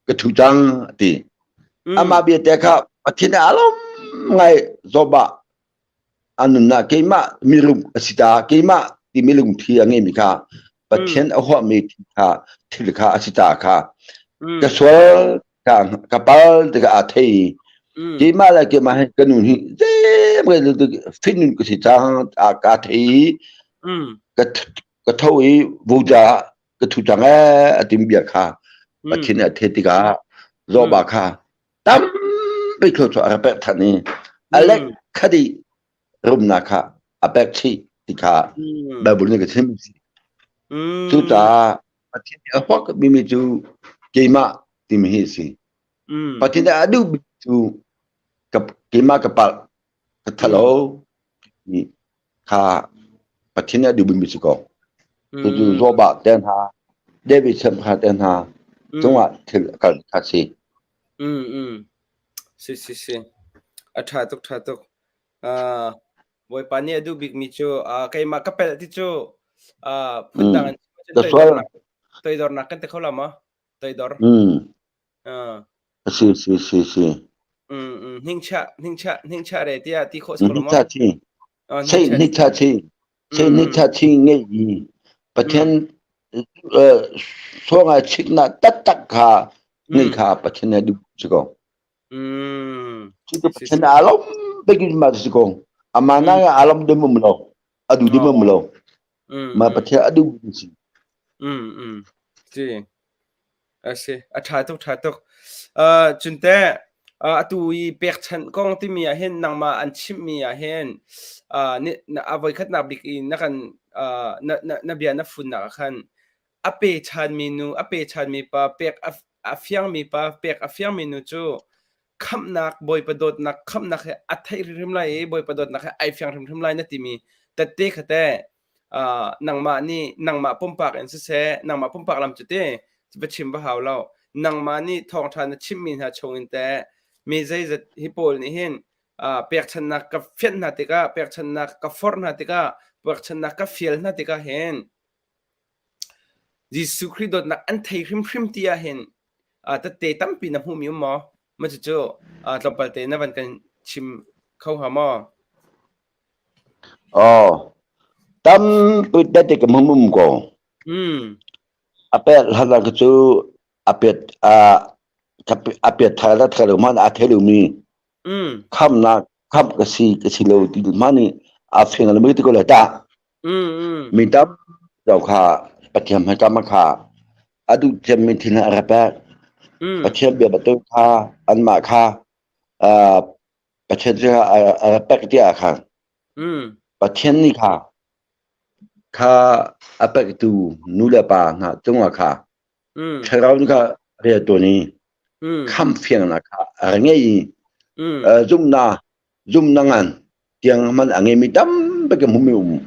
ka thu cang a ti. Amah bia te kha Pathian nih a lawm ngai Job ah a nunnak keimah mirum a si caah keimah timi lungthi a ngeimi kha Pathian a huahmi thil kha thil kha a si caah kha ka sual ka ka pal tikah aa thei i keimah le keimah hi ka nun hi zeim fit nun ka si cang a ka thei i ka ka tho i vuca ka thu cang ee a tim bia kha Pathian nih a theih tikah Joba kha tampi thluachuah a rak pek than i a lek khadi rumnak kha a pek chih ti kha Bible nih ka chim. Cucaah Pathian nih a huak bimi cu keimah timi hi a si. Pathian nih a duhmi cu keimah ka palh, ka thalo ti kha Pathian nih a duhmi si ko. Cucu Jobah te hna, David kha te hna cungah thil a kal kha si. Si si si. A ṭha tuk ṭha tuk. Bawipa nih a duh bikmi cu keimah ka pelh ti cu phundang an chim ahcun toidornak toidornak kan ti kho lo maw? Toidor. Si si si si. Hngingchah hngingchah hngingchah re tiah ti khawh si ko lo maw? Hngingchah chi. Sei hngingchah chi. Sei hngingchah chi ngei i Pathian suanga chiknak taktak kha ngei kha Pathian nih a duh si ko. Cucu Pathian aa lawm bik in mah si ko. Amah na aa lawm dim um lo. A duh dim um lo. Mah Pathian a duh si. Si. A si. A ṭha tuk, ṭha tuk. Cun teh atu i pekchanh kong timi ah hin nangmah an chimhmi ah hin a voikhatnak bik i na kan na, na, na bia na funnak ah khan a pe ṭhanmi nu, a pe ṭhanmi pa, pek a, a fiangmi pa, pek a fiangmi nu cu khamhnak, Bawipa dawtnak, khamhnak he a theih hrimhrim lai i Bawipa dawtnak he ai fiang hrimhrim lai na timi tette kha teh nangmah nih nangmah pumpak in siseh, nangmah pumpak lam cu ti va chim va hau lo. Nangmah nih thawngṭha na chimhmi hna chungin teh mi zeizat hi pawl nih hin pekchanhnak ka fianh hna tikah, pekchanhnak ka forh hna tikah, pekchanhnak ka fial hna tikah hin Jesuh Khrih dawtnak an thei hrimhrim ti ahhin tette tampi na hmuhmi um maw? Mah cucu tlawmpal te na van kan chim kho hnga maw? Aw, tampi tette ka hmu um ko. A pet hlan ah cu a pet a pet thar le thar lo hmanh aa thei lomi khamnak khamh ka si ka si lo ti hmanh nih aa fiang lomi ti ko lai tah. Mi tam deuh kha Pathian hmaikam kha a duh cemmi thil a rak pek. Pathian bia betu kha anmah kha Pathian cu a rak pek tiah khan Pathian nih kha kha a pektu nu le pa hna cungah kha thlarau nih kha rian tuan i khamh fiangnak kha a rak ngei i. Zumna zumna ngan tiang hman a ngeimi tampi ka hmumi um.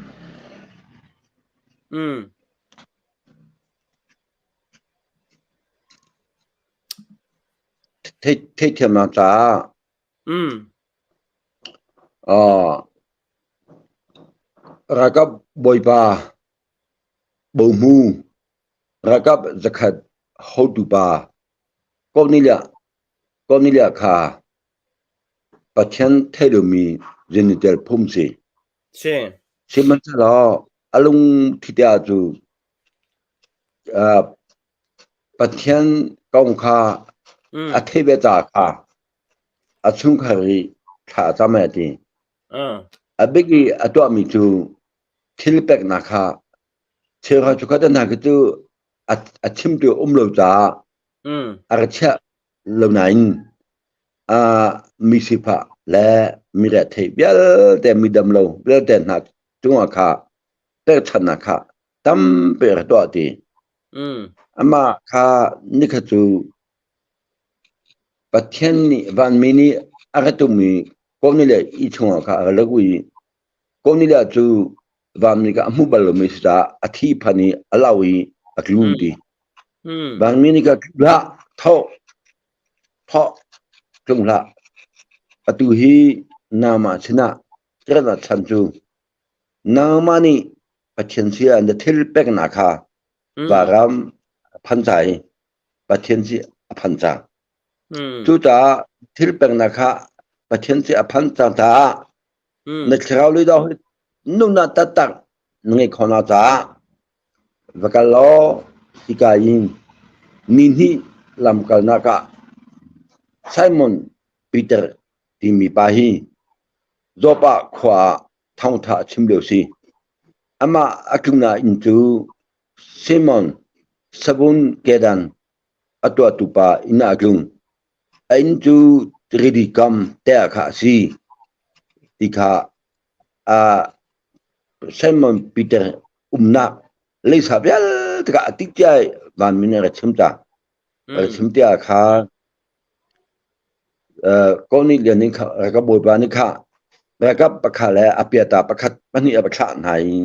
Theihthiamnak caah ralkap bawipa bohmu ralkap zakhat hotu pa Kornelia kha Pathian theih lomi zenitel phum si. Sihmanhsehlaw a lungthli te ah cu Pathian kong kha a theih ve caah kha a chungkhar i thla a cam ai a ti. A bik i a tuahmi cu thil peknak kha cheuhra chukhat hna khi cu a chimtu um lo caah a ra chiah lo nain mi sifah le mi rethei vialte mi damlo vialte hna cungah kha pekchanhnak kha tampi a tuah ti. Amah kha nikhat cu Pathian nih vanmi nih a ra tummi Kornelia i chungah kha a ra lak i Kornelia cu vanmi kha a hmu bal lomi si caah a thi phan i a lau i a tlu ti. Vanmi nih kha tlu hlah, tho, thawh, tlung hlah. Atu hi nangmah sinah rat chan cu nangmah nih Pathian sia na thil peknak kha varam a phan ca i Pathian si a phan cang. Cucaah thil peknak kha Pathian si a phan cang caah na thlarau lei dawh hi nunnak taktak na ngeih khawh nak caah va kal law hika in ni hnih lamkalnak ah Simon Peter timi pa hi Joppa khua ah thawngṭha a chim lio si. Amah a tlungnak inn cu Simon savun kedan a tuahtu pa inn ah a tlung. A inn cu rili kam te ah kha a si ti kha Simon Peter umnak leisa vialte kha a tik cia i vanmi nih a ra chim ta. A ra chim tiah kha Kornelian nih kha ralkap bawipa nih kha ralkap pakhat le a piata pakhat pahnih a va thlah hna i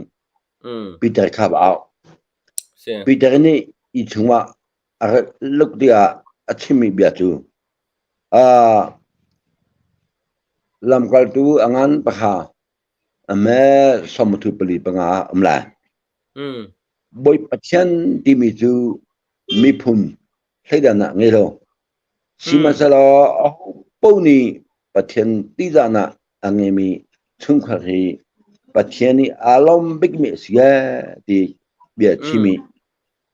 Peter kha va auh. Peter nih i chungah a rat luk tiah a chimmi bia cu lamkaltu a ngan pakha a me sawmthu pali panga a um lai. Bawi Pathian timi cu miphun thleidannak ngei lo. Sihmanhsehlaw aho nih Pathian tihzahnak a ngeimi chungkhar hi Pathian nih aa lawm bikmi a si ee ti bia chim i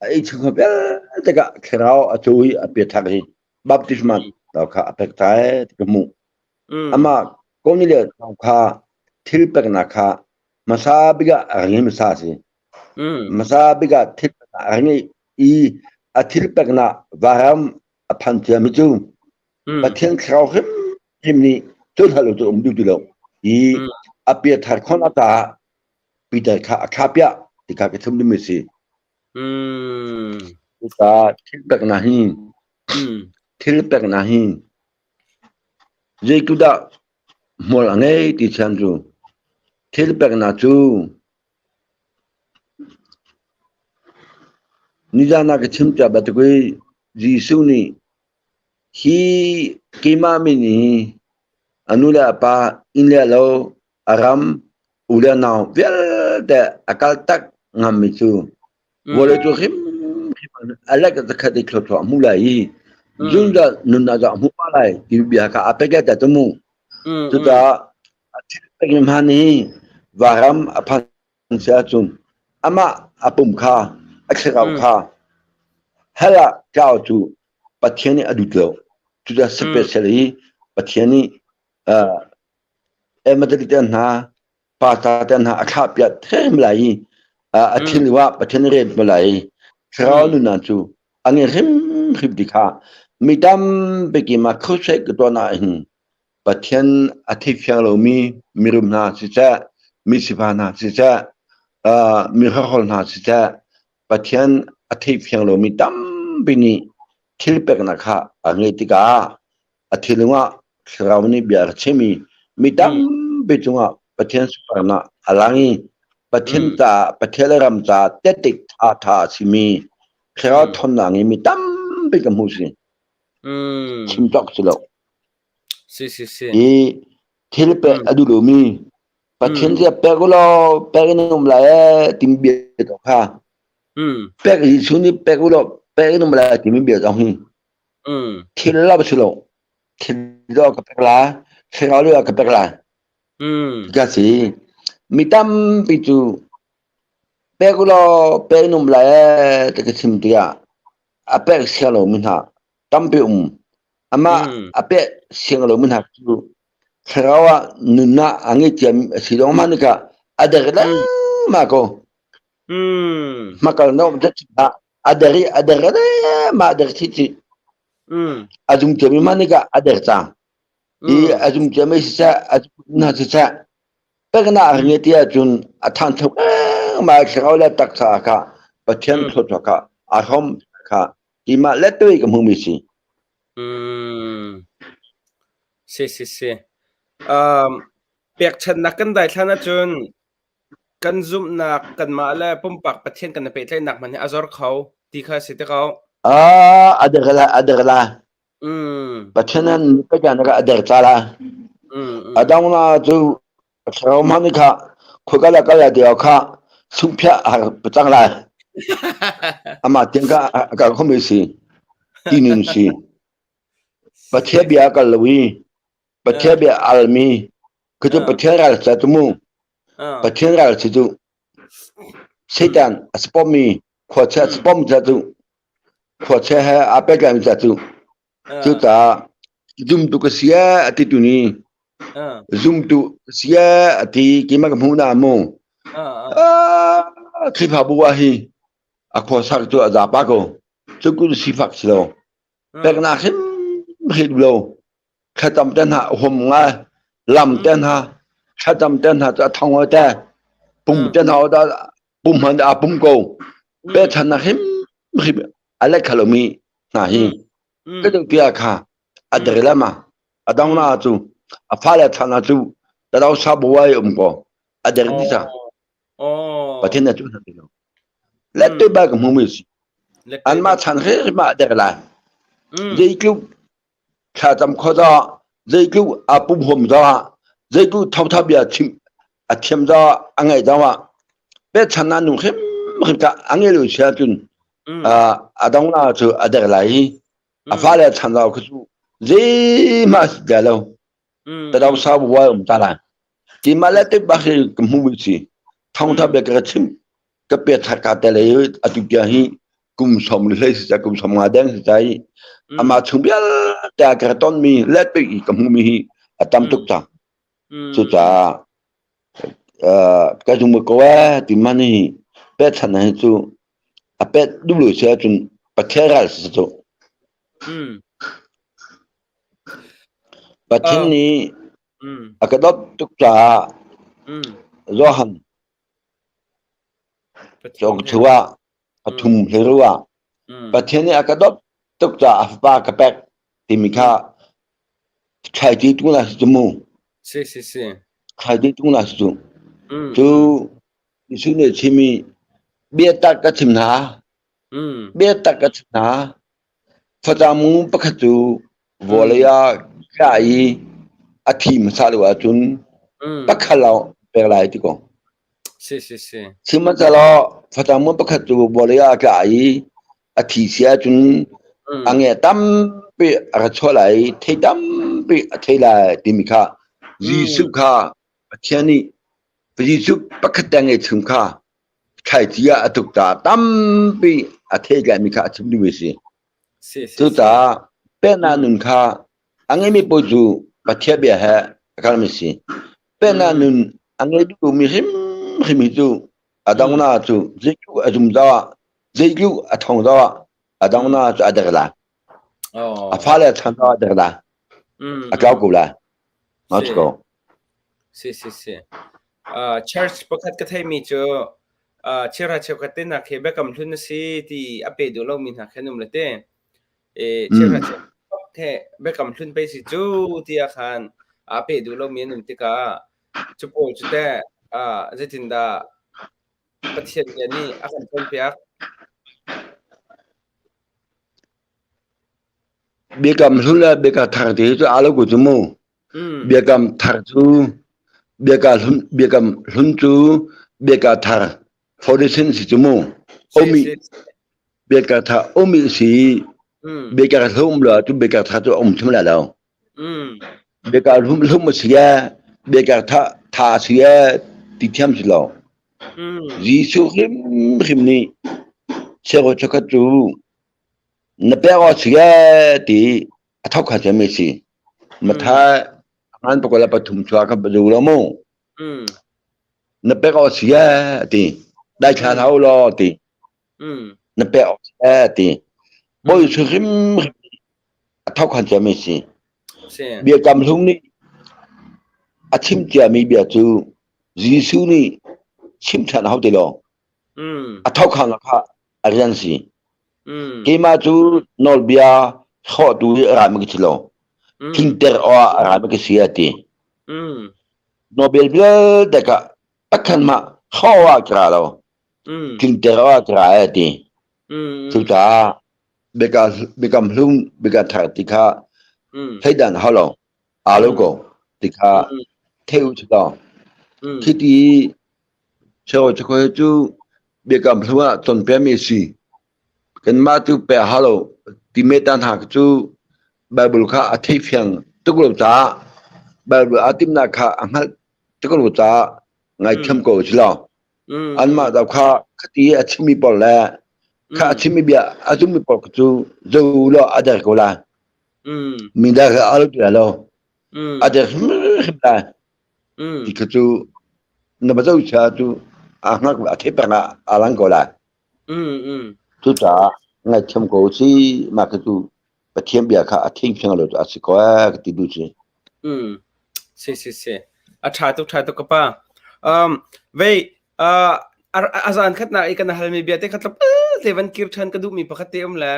a ei chungkhar vialte kah thlarau a cu i a piathak hi baptisma kha a pek ta ee ti ka hmuh. Amah Cornelius kha thil peknak kha hmasa bik ah a ring hmasa a si. Hmasa bik ah thil peknak a ring i a thil peknak varam a phan ciami cu Pathian thlarau hrimhrim nih cu hlah lo cu um duh ti lo i a piathar khon a caah Peter kha a thla piah ti kha ka chim dingmi si. Cucaah thil peknak hi thil peknak hi zeikudah hmual a ngei ti chan cu thil peknak cu Nizan ah ka chim cia bantuk i Jesuh nih hi keimah min hi a nu le a pa inn le lo a ram u le nau vialte a kal tak ngammi cu vawlei cu hrimhrim a lek zakhat i thluachuah a hmu lai i zungzal nunnak zong a hmu pa lai ti bia kha a pek ta mu. Cucaah a thil pek hman hi varam a phan si ahcun amah a pum kha a thlarau kha hell ah tlau cu Pathian nih a duh lo. Cucaah special hi Pathian nih emadali te hna pasta te hna a thlah piak them lai i a thil ah Pathian rian ma lai i thlarau nunnak cu a nge hrimhrim ti kha mi tampi ki ma crusade ka tuah na hin Pathian a theifiang lomi mirum hna siseh, misifa hna siseh, mi hrokhrol hna siseh, Pathian a theifiang lomi tampi nih thil peknak kha a ngeih tikah a thinlung ah. Thlarau nih bia a chim i mi tampi cungah Pathian sunparnak a lang i Pathian caah Pathian le ram caah tehte ṭha a simi Thlarau ṭhawnnak ngeimi mi tampi ka hmuh si. Chim cawk si lo. Si si si. Hi thil pek a duh lomi Pathian sia pek u law pek in um lai ee timi bia to kha. Pek Jesuh nih pek u law pek in um lai timi bia zong hi thil lo si lo. Thil do ka pek la, thlarau lio ka pek la. Ka si. Mi tampi cu pek u law pek in um lai ee ti ka chim tikah a pek siang lomi hna tampi um. Amah a pek siang lomi hna cu thlarau ah nunnak a ngei ciami a si lawng mah nikah a der lengmang ko. Hmakal na um a der i a der lengmang a der chichi. A zum ciami mah nikah a der cang. I a zum ciami siseh a zum hna siseh peknak a ngei ti ahcun a ṭhangcho lengmang thlarau le taksa kha Pathian thluachuah kha a hrawm kha timah le tui ka hmumi si. Si si si. Pekchanhnak kan daithlan ahcun kan zumhnak kanmah le pumpak Pathian kan i pehtlaihnak hmanh hi a zor kho ti kha si te ko. Ah, a der la, a der la. Pathian an peknak a der ca la. A dang na cu thlarau hmanh kha khuka la kal la ti kha sungphiah har cang lai. Amah tiang ka ka khomi si. Tinin si. Pathian bia kal lo i Pathian bia almi khi cu Pathian ral sa tu mu. Pathian ral si cu Satan a spom mi khuachia spom ca cu khuachia he aa pehtlaimi ca cu cucaah zumtu ka si a ti tu ni zumtu ka si a ti keimah ka hmuh na mu Khrihfabu ah hi a khuasak cu a zapa ko cu kun sifak si lo peknak hrim hrim lo thlacam te hna hum ngai lam te hna thlacam te hna cu a thong te pum te hna da pum han a pum ko pechan hrim hrim a le khalomi hna hi ka ding pia kha a dre lama a dang na cu a fa le thana cu tadau sa buai um ko a der di sa pathin na cu na ti lo let te ba ka hmu mi si an ma chan he ma der la zeitluk thlacam kho za zeitluk a pum hom za zeitluk thawtha bia chim a thiam za a ngai za wa pe chan na nu hrim hrim ka a nge lo sia cun a dong na cu a der lai hi a fa le chan rau khu cu zeima si da lo tadau sa buai um ta lai ti ma le te ba khi ka hmu si thawngtha bia ka chim ka pe thar ka te le atu tiang hi kum som le hlei si ca kum som nga deng si ca i ama chung vialte a ka ton mi le pe i ka hmu mi hi a tam tuk cang cucaah ka zum ko e ti man hi pe chan hi cu a pet duh lo si ahcun Pathian ral si cu Pathian nih a ka dawt tuk caah Johan Cawk ah pathum hleru ah Pathian nih a ka dawt tuk caah a fapa ka pek timi kha thlaici tung la si cu mu. Si si si. Thlaici tung la si cu. Cu Jesuh nih a chim i biatak ka chim hna. Biatak ka chim hna. Facang mu pakhat cu vawlei ah tla i a thi hmasa lo ahcun pakhat lawng pek lai ti ko. Si si si. Sihmanhsehlaw facang mu pakhat cu vawlei ah a tla i a thi si ahcun a nge tampi a ra chuah lai i thei tampi a thei lai timi kha Jesuh kha Pathian nih Jesuh pakhat te ngei chung kha thlaici ah a tuk caah tampi a thei laimi kha a chim duhmi a si. Cucaah pennak nun kha a ngeimi paoh cu Pathian bia he a kalmi a si. Pennak nun a ngei duhmi hrimhrim hi cu a donghnak cu zeitluk a zum zau ah, zeitluk a thong zau ah a donghnak cu a der lai. A fale a chan zau ah a der lai. A tlau ko lai. Let's go. Si si si. Church pakhat ka theimi cu cheuhra cheukhat te hna khi biakam hlun a si ti a pe duh lomi hna khi an um le te. E, cheuhra cheukhat. the biakam hlun pei si cu tiah khan aa peh duh lomi an um tikah cu pawl cu teh zeitindah Pathian bia nih a kan cawnpiak? Biakam hlun le biakam thar ti cu aa lo ko cu mu. Biakam thar cu biakam hlun cu biakam thar foundation si cu mu. Omi biakam thar omi si biakam hlum lo cu biakam thar cu um hrim lai lo. Biakam hlum hlum a si e biakam tha tha si e ti thiam si lo. Jesuh hrimhrim nih cheukhat cheukhat cu na pek awk si e ti a thok kha cem si. Matthai ngan pakua le pathum chuah kha zu lo mu. Na pek awk si e ti. Dai thla hau law ti. Na pek awk si e ti. Bawi Jesuh hrimhrim a thok kha cem si. Biakam hlung nih a chim ciami bia cu Jesuh nih chim ṭhan hau ti lo. A thok kha kha a rian si. Keimah cu nawlbia hrawhtu hi a rami ka si lo. Tlinter awk a rami ka si a ti. Nawlbia vialte ka pakhat mah hrawh ah ka ra lo. Tlinter awk ka ra a ti. Cucaah biakam hlung biakam thar ti kha thleidan hau lo. Aa lo ko ti kha thei u law. Khi ti Cheukhat cu biakam hlung ah cawnpiakmi a si. Kanmah cu pe a hau lo timi ta hna cu Baibal kha a theifiang tuk lo caah Baibal aa timhnak kha a hngalh tuk lo caah ngaithiam ko a si lo. Anmah do kha khati a chimmi pawl le kha a chimmi bia a zummi pawl cu zo law a der ko lai. Mi der kha a lo ti lai lo. A der hrimhrim lai. Ti kha cu na va zohchia cu a hngak a theih peng ah a lang ko lai. Cucaah ngaihthiam ko si mah kha cu Pathian bia kha a thing fiang lo a si ko ee ka ti duh si. Si si si. A ṭha tuk ṭha tuk ka pa. Um, vei uh, a zan khatnak i kan halmi bia te kha tlawmpal te van kir ṭhan ka duhmi pakhat te um le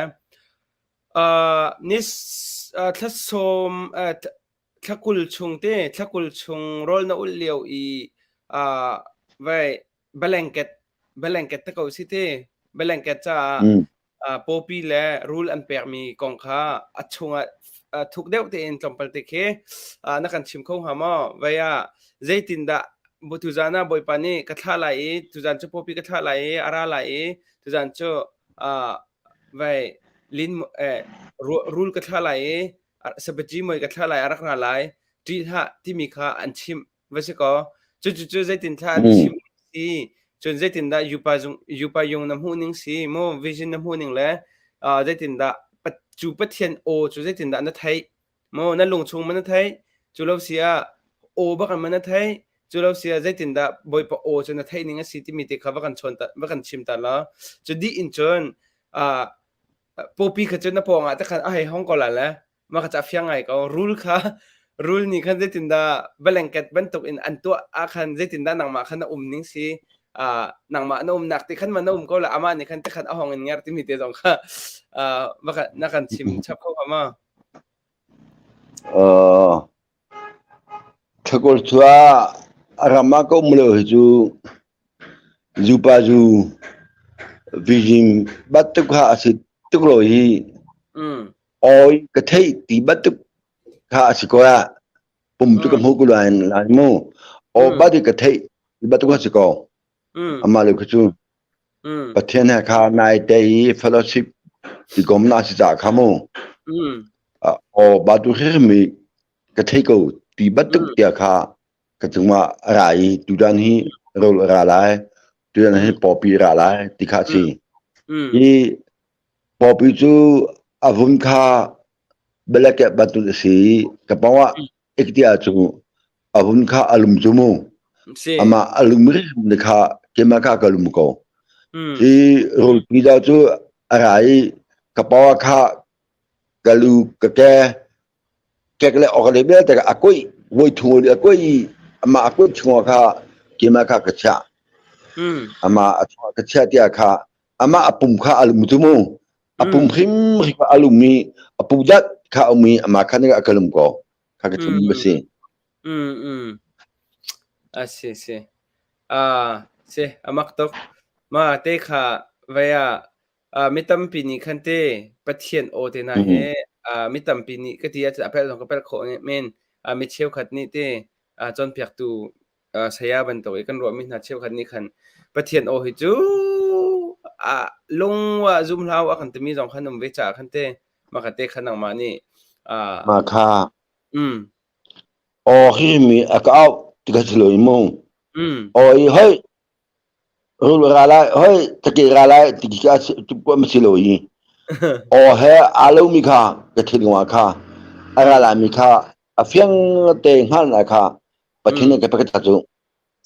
uh, nis uh, thla sawm uh, Thla 20 chung te, thla 20 chung rawl na ulh lio i uh, vai blanket blanket te ko si te blanket caah uh, pawpi le rul an pekmi kong kha a chungah uh, thuk deuh tein tlawmpal te khi uh, na kan chim kho hnga maw? Vai ah zeitindah tuzan ah Bawipa nih ka thlah lai i tuzan cu pawpi ka thlah lai i a ra lai i tuzan cu uh, vai lin eh, rul ka thlah lai i sabaci mui ka thlah lai a rak ra lai ṭih hlah timi kha an chimh va si kaw cucu zeitin thla an chim si cun zeitindah yupa zung yupa yung na hmuh ning si mu vision na hmuh ning le zeitindah cu Pathian aw cu zeitindah na theih mu na lung chung ma na theih cu lo si ah aw bak ma na theih cu lo si ah zeitindah Bawipa aw cu na theih ning a si timi te kha va kan chawn ta va kan chim ta la cu dih in cun Pawpi kha cu na pawng ah te khan a hei hong ko lai le mah kha cu a fiang ngai ko. Rul kha rul nih khan zeitindah blanket bantuk in an tuah ah khan zeitindah nangmah kha na um ning si uh, nangmah na umnak te khan ma na um ko la amah nih khan te khan a hong in nger timi te zong kha uh, na kan chim chap kho ma? Uh, Thakul cu a ram ah ka um lio hi cu zupa zu vision bantuk kha a si tuk lo hi awi ka theih ti bantuk kha a si ko ah pum cu ka hmuh ko lai lai mu aw bat ka theih ti bantuk a si ko amah le kha cu Pathian he kha nai te i fellowship ti kom na si ca kha mu aw batu hrimmi ka thei ko ti bantuk tia kha ka cungah a ra i tutan hi rawl a ra lai tutan hi pawpi ra lai ti kha si hi pawpi cu a vun kha beleke bantuk a si ka pawah iktia cu a vun kha a lum cu mu ama a lum ri kha kema kha ka lum ko hi rawlpi da cu a ra i ka pawa kha ka lu ka ke kek le ok le vialte a koi voi thung a koi i amah a koi chungah kha keimah kha ka chiah amah a chungah ka chiah tiah kha amah a pum kha a lum cu mu a pum hrimhrim a lum i a pu dat kha um i ama kha nih a ka lum ko. Kha ka chim ba si. Mm mm. A si si. Ah si amak tuk. Ma te kha vaya mi tampi nih khan te Pathian aw te hna he mi tampi nih ka ti ahcun a pel zong ka pel khawh men. Mi cheukhat nih te cawnpiaktu saya bantuk i kan ruahmi hna cheukhat nih khan Pathian aw hi cu lung ah zum hlah a kan timi zong khan um ve caah khan te mah kha te khan nangmah nih Mah kha aw hi mi a ka auh ti kha si lo i mu. Aw i hoi rul ra lai hoi take ra lai ti khi ti ma si lo i aw he aa lomi kha ka thinlung ah kha a ra laimi kha a fiang te hngalhnak kha Pathian nih ka pek ta cu.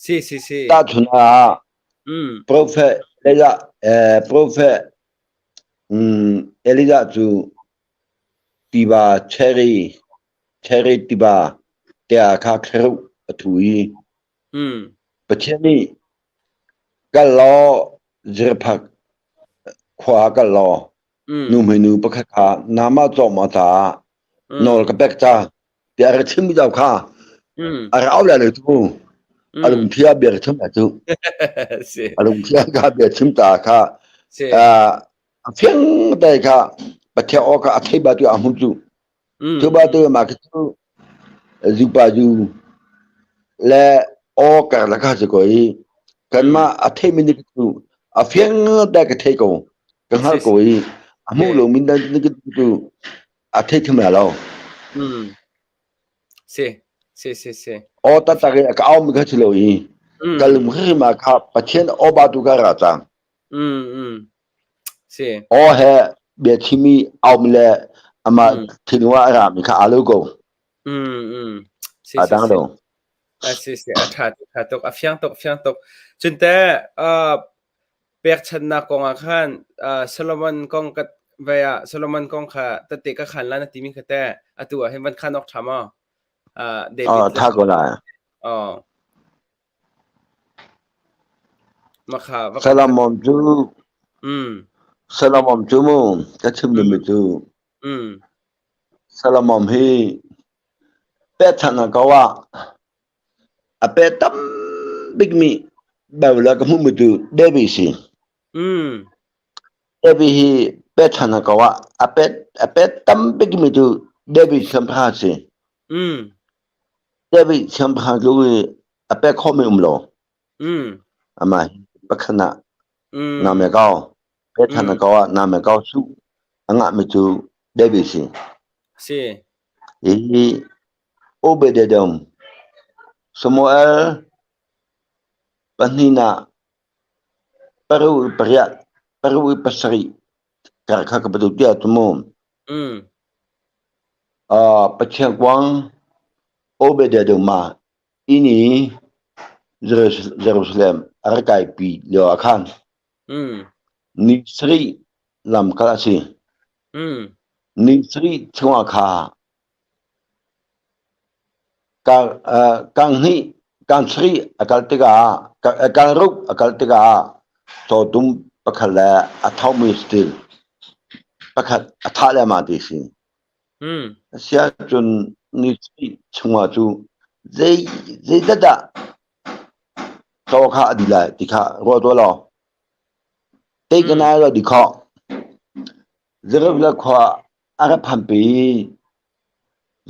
Si si si. Tahchun ah Prophet Elijah Prophet Elijah cu tiva cherry cherry tiva tiah kha thlaruk a thu i Pathian nih kal law Zarephath khua ah kal law nuhmeinu pakhat kha namah cawkmah caah nawl ka pek ca tiah a rak chimmi zau kha a rak au lai lo cu a lungthli ah bia ka chim lai cu a lungthli ah kha bia chim ta kha a fiang te kha Pathian aw kha a thei ba tu a hmu cu Cu ba tu mah khi cu zupa zu le aw karlak kha si ko i kanmah a theimi nih cu a fiang te ka thei ko ka hngalh ko i a hmuh lomi nih cu a thei thiam lai lo. Si si si si. Aw taktak i a ka aumi kha si lo i ka lung hrim ah kha Pathian aw ba tu ka ra cang. Si. Aw he bia chimi aum le amah thinlung ah a rami kha aa lo ko. Si A si dang si. lo. A si si a ṭha tuk ṭha tuk a fiang tuk fiang tuk. Cun te pekchanhnak kong ah khan Solomon kong ka vai ah Solomon kong kha tette ka khan la na timi kha te atu ah hin van khan awk ṭha maw? David Tha ko lai. Oh. Solomon cu Solomon cu mu ka chim duhmi cu Solomon hi pekchanh ko ah a pe tam bikmi Bible ah ka hmuhmi cu David si. David hi pekchanh ko ah a pe tam bikmi cu David siangpahrang si. David siangpahrang cu a pek khawhmi um lo. Amah hi pakhat ah na me kau. Pekhan na kau ah na me kau su a ngahmi cu David si. Si. Hi Obededom Samuel pahnihnak paru i pariat paru i pasarih kar kha ka batu tiah tu mu. Pathian kuang Obededom inn i Jerusalem a rak kaipi lio ah khan ni sarih lamkal a si. Ni sarih chungah kha kang hnih kang sarih a kal tikah kang ruk a kal tikah cawtum pakhat le a thomi saṭil pakhat a thah lengmang ti a si. Asiahcun ni chungah cu zeizat dah caw kha a dih lai ti kha ruah tuah law tei ka nai law di khawh. Jerusalem khua a rak phanpi.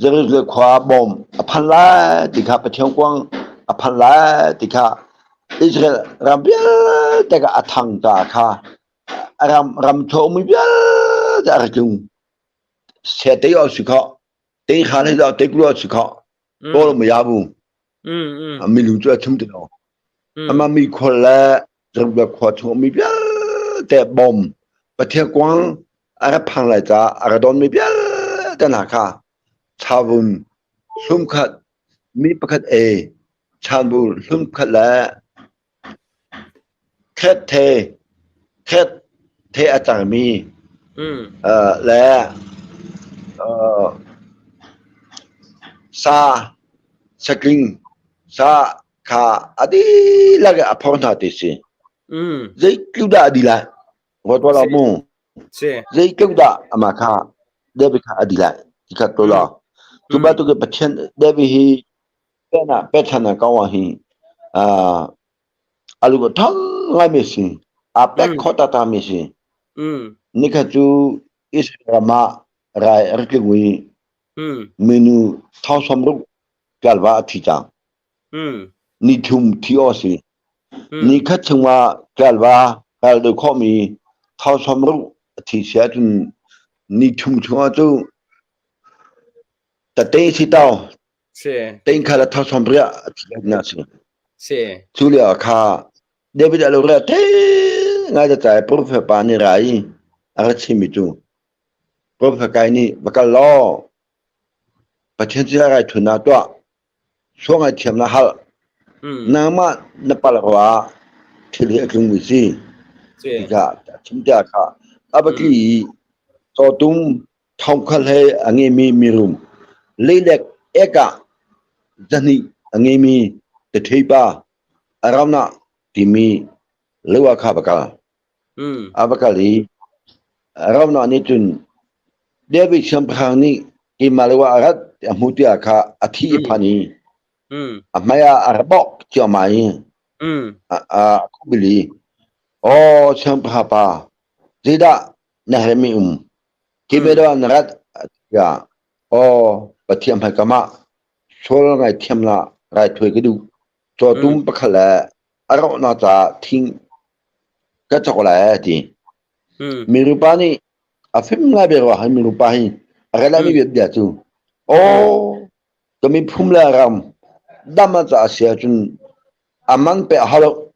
Jerusalem khua bawm a phan lai ti kha Pathian kuang a phan lai ti kha Israel ram vialte kha a thang ta kha ram ram mi vialte a rak tlung. Se te yo si kho te kha le te ku si kho to ma ya bu mi lu chu thum te lo ama mi khol le ram le khua chung mi vialte bom pathian kuang a ra phang lai ca a ra don mi vialte na kha chavun hlum khat mi pakhat e chanbu hlum khat le Khet the khet the a cangmi le sa sakling sa kha a dihlak in a phor hna ti si. Zeitluk dah a dih lai? Ruat tuah lo mu. Zeitluk dah amah kha David kha a dih lai? Tikhat to la. Cu bantuk in Pathian David hi pena pethana kawa hi alu thang ngai mi si. A pek kho ta ta mi si. Nikhat cu Israel ram ah rai a rak tling i minu 1600 kalva a thi cang. Ni thum thi aw si. Ni khat chungah kalva kal do khawhmi 1600 a thi si ahcun ni thum chungah cu tate si tau Si. tein kha la 1600 a thi na si. Si. Cu lio kha David a lo re te ngai ta cai prophet pa nih ra i a ra chimmi cu prophet kai nih va kal law Pathian cu rai thun ah tuah suang ai thiam na hal nangmah na pal rua thil hi a tlungmi si tikah chim tia kha a va tli i cawtum thongkhal he a ngeimi mirum leilek ekah zahnih a ngeimi tatheipa Araunah timi lo ah kha va kal. A va kal i Araunah nih cun David siangpahrang nih keimah lo ah a rat a hmu tiah kha a thi i phan i a hmai ah a ra bawk ciammam i a khubil i, Aw siangpahrang pa, zeidah na herhmi um? Khi dah na rat tiah, Aw Pathian hmaikam ah sual ngaithiamnak raithuai ka duh. Cawtum pakhat le a rawhnak caah thing ka cawk lai a ti. Mirupa nih a fim ngai ve rua hi mirupa hi a rel mi bia cu aw ka miphun le ram dam a ca si ahcun a man pek halo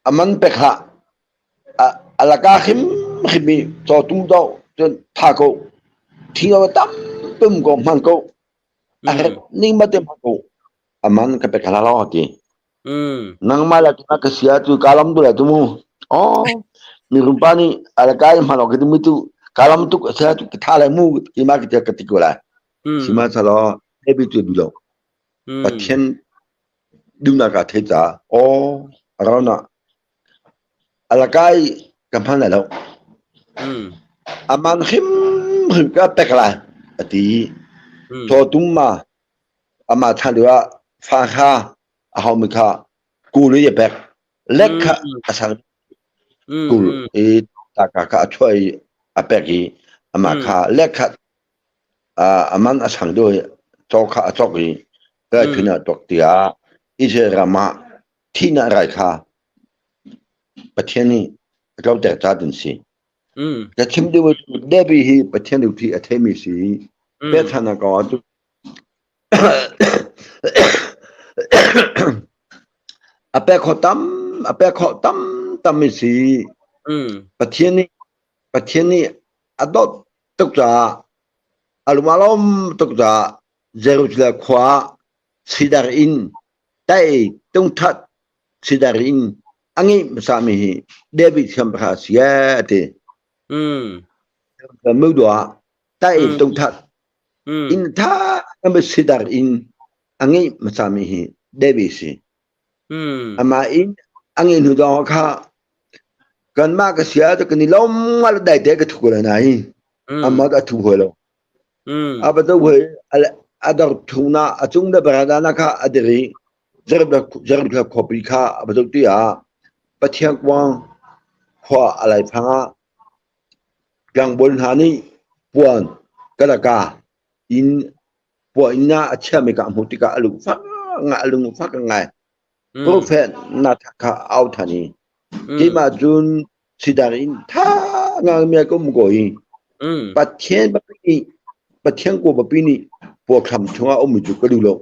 a man pek hlah a laka hrim hrim i cawtum do cun tha ko thing a tam pum ko hman ko a herh ning ma te hman ko a man ka pek hlah lo ti nangmah le tuna ka sia tu kalam tu la tu mu oh mi rumpa nih ala kai hman ok tu mi tu kalam tu sia tu tha lai mu ki ma ki ka ti ko lai sima chalo ebi tu du lo Pathian duhnak ka thei ca aw rauna alakai ka hman lai lo aman hrim hrim ka pek lai ati cawtum ma ama than deuh ah fa kha a hau mi kha kul i a pek lek kha a sang kul i ta ka kha a chuah i a pek i ama kha lek kha a man a sang deuh i caw kha a cawk i rai phun ah tuak tiah Israel ram ah thihnak rai kha Pathian nih a tlauter ca ding si. Ka chim ding cu David hi Pathian duhthi a theimi si. Pekchanhnak kong ah cu a pek khawh tam a pek khawh tam tammi si. Pathian nih Pathian nih a dawt tuk caah a lung a lawm tuk caah Jerusalem khua ah sidar inn tai tungthat sidar inn a ngeih hmasami hi David siangpahrang a si a ti. Mudua tai tungthat inn tha kami sidar inn a ngeih hmasami hi David si. Amah inn a ngeih hnu dong kha kanmah ka sia cu kan i lawm ngal dai te ka thu ko lai nain amah a thu hoi lo. A va do hoi a dor thung na a cung da barada na kha a diri Jerusalem khuapi kha a va zoh ti ah Pathian kuang khua a laifang ah tlangbawl hna nih puan kalaka in puan inn ah a chiahmi kha a hmuh tikah a lung fak ngai a lung fak ngai. Profet Nathan kha a au than i keimah cun sidar in tha ngang mi ka um ko i Pathian papi nih Pathian ko papi nih puathlam chungah um cu ka duh lo.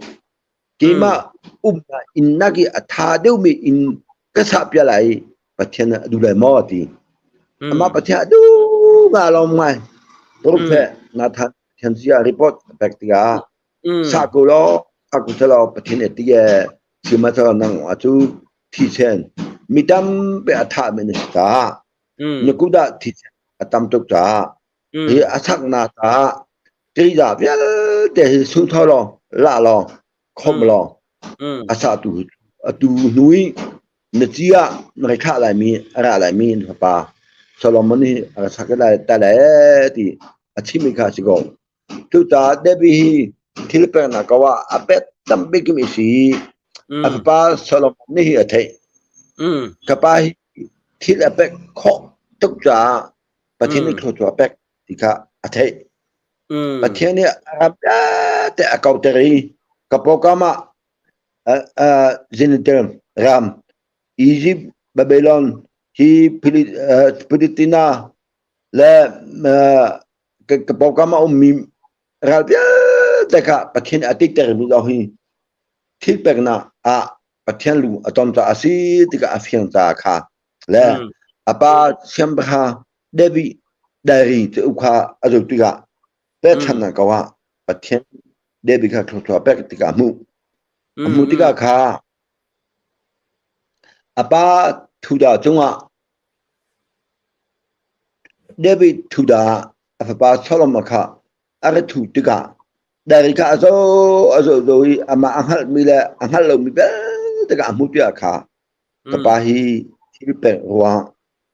Keimah umnak inn nak i a tha deuhmi inn ka sahpiah lai i Pathian a duh lai maw ti. Amah Pathian a duh nga lawm ngai. Prophet Nathan Pathian zia report a pek tikah sah ko law sah ko selaw Pathian nih ti e sihmanhsehlaw nang cu thisen mi tampi a thah mi na si caah na kut ah thisen a tam tuk caah hi a saknak caah teiza vialte hi sungtho law la law khom law a sahtu atu hnu i na ci ah na rak thlah laimi a ra laimi na fapa Solomon hi a rak sak lai ta lai ti a chimmi kha a si ko. Cucaah David hi thil peknak ko ah a pek tam bikmi a si i a fapa Solomon nih hi a theih. Ka pa hi thil a pek khawh tuk caah Pathian nih thluachuah a pek ti kha a theih. Pathian nih a ram vialte a kauter i ka pawkam ah Zinitel ram, Egypt, Babylon, hi Palestina le ka pawkam ah ummi ral vialte kha Pathian a tiktermi lawng hi thil peknak ah Pathian lung a ton caah a si tikah a fiang caah kha le a pa siangpahrang David diary cauk kha a zoh tikah pekchanhnak ko ah Pathian David kha thluachuah pek tikah a hmuh. A hmuh tikah kha a pa thuda cungah David thuda a fapa Solomon kha a ra thu tikah diary kha a zoh a zoh zoh i amah a hngalhmi le a hngalh lomi vialte kha a hmuh tikah kha ka pa hi thil pek ruang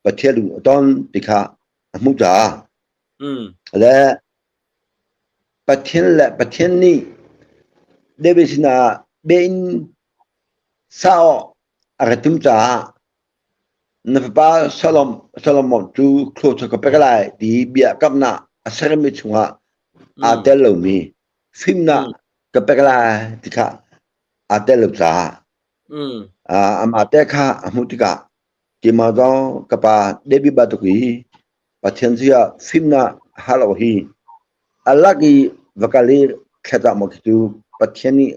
Pathian lung a ton ti kha a hmuh caah le Pathian le Pathian nih David sinah bia in sa awk a ra tum caah na fapa Solomon cu thluachuah ka pek lai ti bia kamnak a sermi chungah aa tel lomi fimnak ka pek lai ti kha aa tel lo caah amah te kha a hmuh tikah keimah zong ka pa David bantuk i Pathian zia fimnak hal awk hi a lak i va kal i thlacam maw khi cu Pathian nih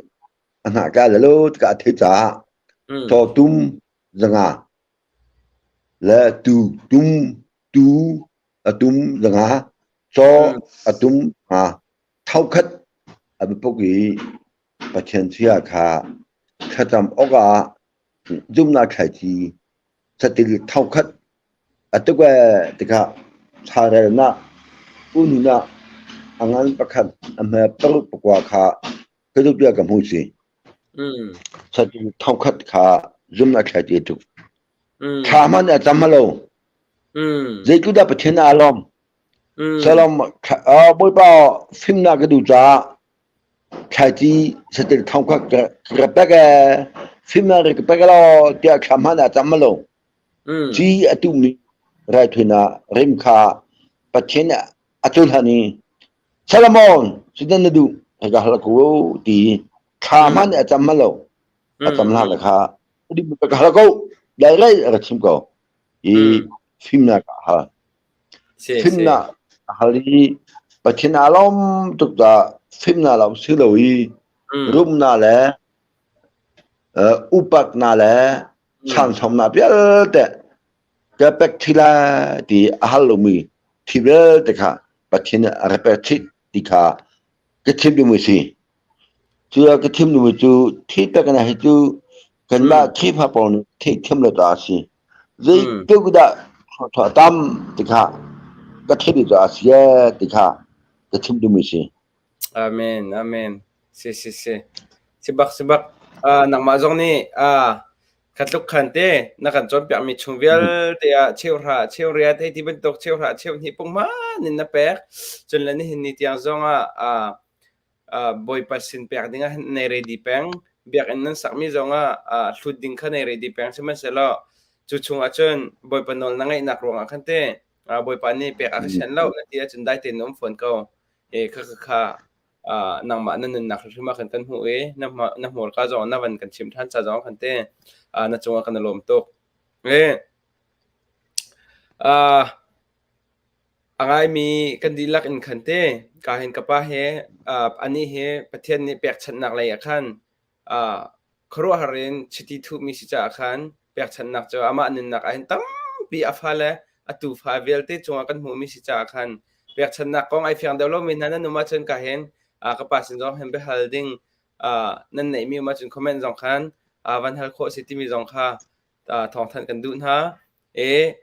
a hna ka la lo tikah a theih caah cawtum zanga le tu tum tu a tum zanga caw a tum hnga thau khat a biapuk i Pathian chia kha thlacam awkah zumnak thlaici satil thau khat a tuk ee tikah tharelnak ununah a ngan pakhat a hme paruk pakua kha ka duh tiah ka hmuh si. Satil thau khat kha zumnak thlaici a tuk. Thla hmanh a cam lo. Zeitluk dah Pathian aa lawm. Salam Bawipa fimnak ka duh caah thlaici satil thongkhat ka pek ee fimnak ka pek law tiah thla hmanh ah cam lo. Ci a tuhmi raithuinak rim kha Pathian a culhan i Solomon sidan na duh ka hal ko ti thla hmanh a cam lo. A cam hlan kha ka hal ko dai rai a chim ko. I fimnak a hal. Fimnak a hal i Pathian aa lawm tuk dah fimnak lawng si lo i rumnak le upatnak le chansawmnak vialte ka pek thi lai ti a hal lomi thi vialte kha Pathian nih a ka pek chih ti kha ka chim duhmi si. Cu a ka chim duhmi cu thi pek na hi cu kanmah Khrihfa pawl nih theihthiam lo caah a si. Zeitluk dah thawchuah tam ti kha ka theih dih caah a si ee ti kha ka chim duhmi si. Amen. Amen. Si si si. Si bak si bak. Uh, nangmah zong nih uh, kha tluk khan te na kan cawnpiakmi chung vialte ah cheuhra cheuriat hei ti bantuk cheuhra cheuhnih punghman in na pek. Cun le nihin ni tiang zong ah uh, Bawipa sin pek dingah hin nei ready peng. Biakinn nan sakmi zongah hlut ding kha nei ready peng. Sihmanhsehlaw cu chungah cun Bawipa nawl na ngaihnak ruangah khan te Bawipa nih pek a ka sian lo na ti ahcun dai tein na um fawn ko. E kha kha kha nangmah na nunnak hrimhrim ah khan kan hmuh i na hmurka zong na van kan chim ṭhan ca zong khan te na cungah kan i lawm tuk. E A ngaimi kan dihlak in khan te, ka hin ka pa he anih he Pathian nih pekchanhnak lei ah khan khuaruahhar in chiti thuhmi si caah khan pekchanhnak cu amah nunnak ah hin tampi a fale a tufa vialte cungah kan hmuhmi si caah khan pekchanhnak kong ai fiang deuh lomi hna nan um ahcun ka hin ka pa sin zong hin biahal ding nan neihmi um ahcun comment zong khan van hal khawh si timi zong kha thawngthanh kan duh hna. E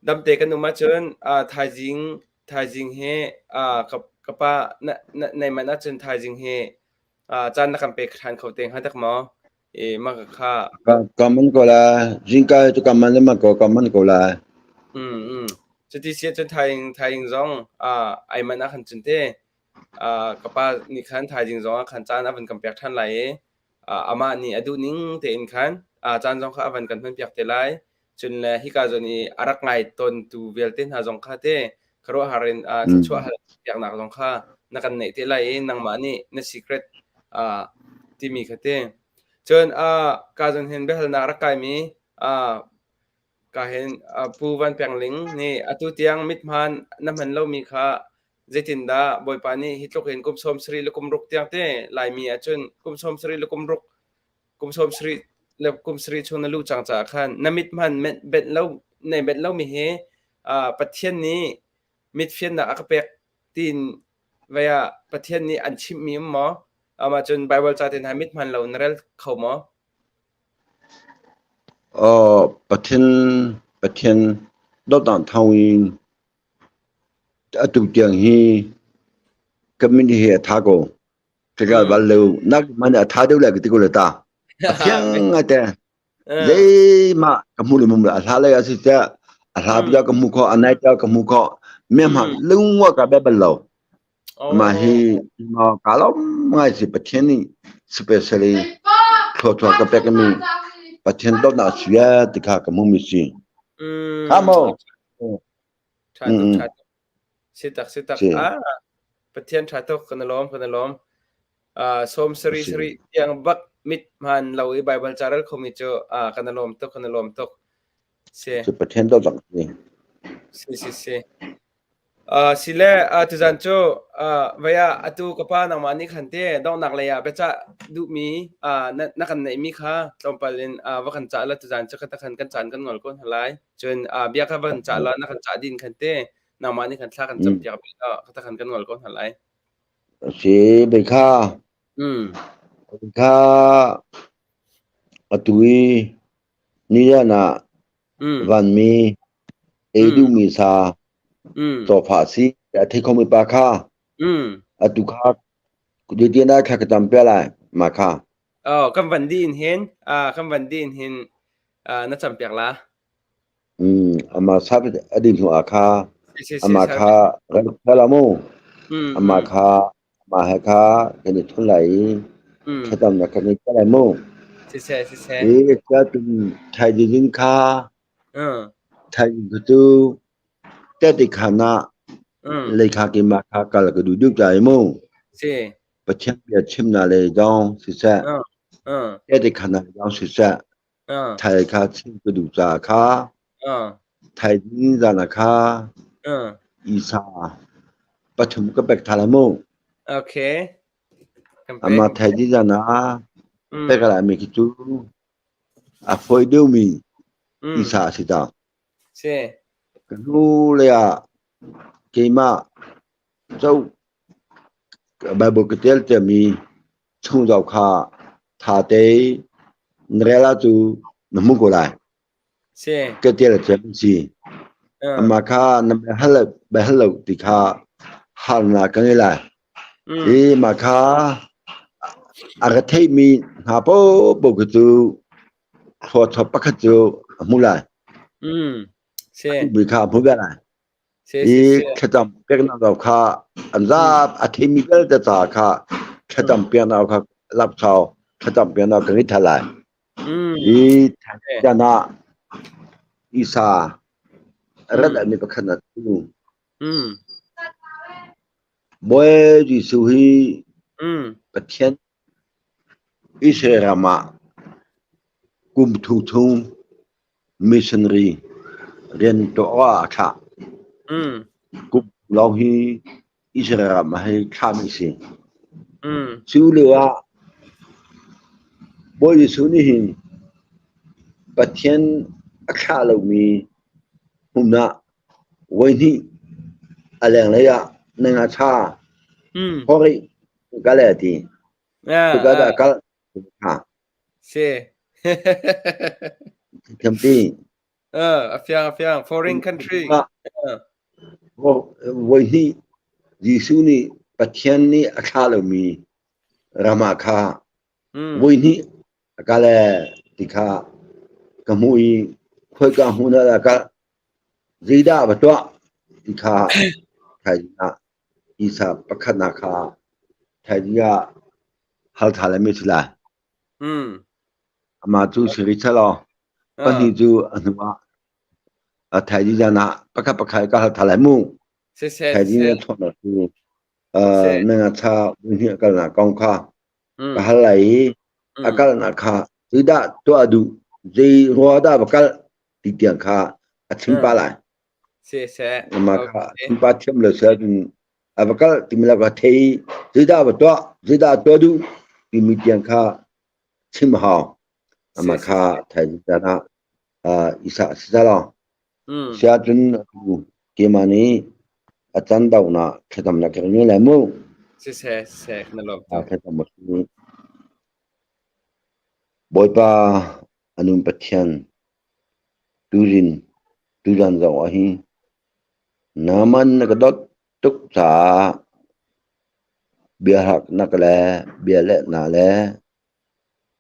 damte kan um ahcun thaizing thaizing hi ka ka pa na nei manh ahcun thaizing hi caan na kan pek ṭhan kho te hnga dak maw? E mah ka kha Ka man ko la. Zingka cu ka man le man ko ka man ko la. Mm, mm. Cuti si ahcun thaing thaing zong ai manh ah khan cun te ka pa nih khan thaizing zong ah khan caan a van kan pek ṭhan lai i amah nih a duh ning tein khan caan zong kha a van kan hmanpiak te lai. Cun le hika zawn i a rak ngai tawntu vialte hna zong kha te khuaruahhar in thluachuah hal piaknak zong kha na kan neih te lai i nangmah nih na secret timi kha te. Cun ka zawn hin biahalnak rak kaimi ka hin Pu Van Peng Ling nih atu tiang mithmaan na hman lomi kha zeitindah Bawipa nih hi tluk in kum 70 le kum ruk tiang te Laimi ahcun kum 70 le kum ruk kum 70 le kum sarih chung na luh cang caah khan na mit hman benh lo nei benh lomi hi Pathian nih mit fiannak a ka pek tiin vei ah Pathian nih an chimhmi um maw? Amah cun Bible ca te hna mit hman lo na rel kho maw? Pathian Pathian dawtnak thawngin atu tiang hi ka min hi a tha ko. Ka bal lo nak man a tha deuh lai ka ti ko le ta. A fiang ngai te. Zeimah ka hmu le mum la a hla lei ah siseh a hla bia ka hmu kho a nai ta ka hmu kho me hma lungwa ka be bal lo. Mah hi ka lawm ngai si Pathian nih specially thluachuah ka pek mi Pathian dawtnak sia ti kha ka hmu mi si. Kha mo. Tha tuk tha tuk. Si tak si tak. Ah Pathian tha tuk kan lawm kan lawm. Sawm sari sari tiang bak mit hman lo i Bible ca rel khomi cu kan lawm tuk kan lawm tuk. Si. Pathian dawtnak si. Si si si. Sile tuzan cu vei ah atu ka pa nangmah nih khan te donghnak lei ah biacah duhmi na kan neihmi kha tlawmpal in va kan cah la tuzan cu kha khan kan caan kan ngol ko hna lai. Cun bia kha va kan cah la na kan cah din khan te nangmah nih khan thla kan cam piak kha khan kan ngol ko hna lai. Si bei kha kha atu i ni ah vanmi ei duhmi sa cawfa si a thei khomi pa kha atu kha zeitian dah thla ka cam piak lai mah kha. Oh, kan van dih in hin kan van dih in hin na cam piak la. Amah sa a din hnu ah kha amah kha rak la mu. Amah kha Mah he kha kan i thun lai i thlacamnak kan i tel lai mu. Siseh, siseh. I tum thaizing kha thaizing kha cu tehte khaan ah leikha keimah kha kal ka duh deuh ca i mu. Si. Pathian bia chimnak le zong siseh, tehte khaan ah zong siseh, thai kha chim ka duh caah kha thaizing zan ah kha Isa pathum ka pek tha lai mu. Okay. Amah thaizing zan ah pek lai mi khi cu a fawi deuhmi Isa a si ta. Si. Ka hnu lei ah keimah co Bible ka ṭial ciami chung zoh kha ṭha tein na rel ahcun na hmuh ko lai. Si. Ka ṭial ciami si. Amah kha na hal hal lo ti kha harnak ka ngei lai. I mah kha a ka theihmi hna paohpaoh khi cu thluachuah pakhat cu a hmu lai. Si. Bi kha a hmu ve lai. I thlacam peknak lo kha an zaap a theimi vialte ca kha thlacam piaknak kha lapsau thlacam piaknak kan i thal lai. I chan ah Isa rat mi pakhat na tu. Bawi Jesuh hi Pathian Israel ram ah kum thum chung missionary rian tuah awk ah a thlah. Kum lawng hi Israel ram ah hi thlahmi a si. Cu lio ah Bawi Jesuh nih hin Pathian a thlah lomi hmun ah voihnih a lenglei ah na ngacha hawrih ka le a ti. Cuka dah kal ha. Si. Thiam ti. A fiang a fiang foreign country. Voi hnih Jesuh nih Pathian nih a thlah lomi ram ah kha voi hnih a kal ti kha ka hmuh i khoika hmun ah dah kal zeidah va tuah. Ti kha thaizing ah isa pakhatnak kha thaizing ah hal ṭha le mi si lai. Amah cu si rih selaw pahnih cu a hnu ah a thaizing zan ah pakhat pakhat ka hal ṭha lai mu. Siseh, Thaizing siseh. na chawnhnak cu na ngacha hnih a kalnak kong kha ka hal lai i a kalnak kha zeidah tuah duh, zei rua dah va kal ti tiang kha a chim pah lai. Siseh. Amah kha a chim pah thiam lo si ahcun a va kal timi lo kha thei zeidah va tuah, zeidah tuah duh timi tiang kha chim hau. Amah kha thaizing caan ah isa si lo. Siahcun atu keimah nih a can dohnak thlacamnak ka ngei lai mu. Siseh, siseh, na lawm tuk. Thlacam a si. Bawipa a nun Pathian tuzin tuzan zong ah hi naman na ka dawt tuk caah biahaknak le bialehnak le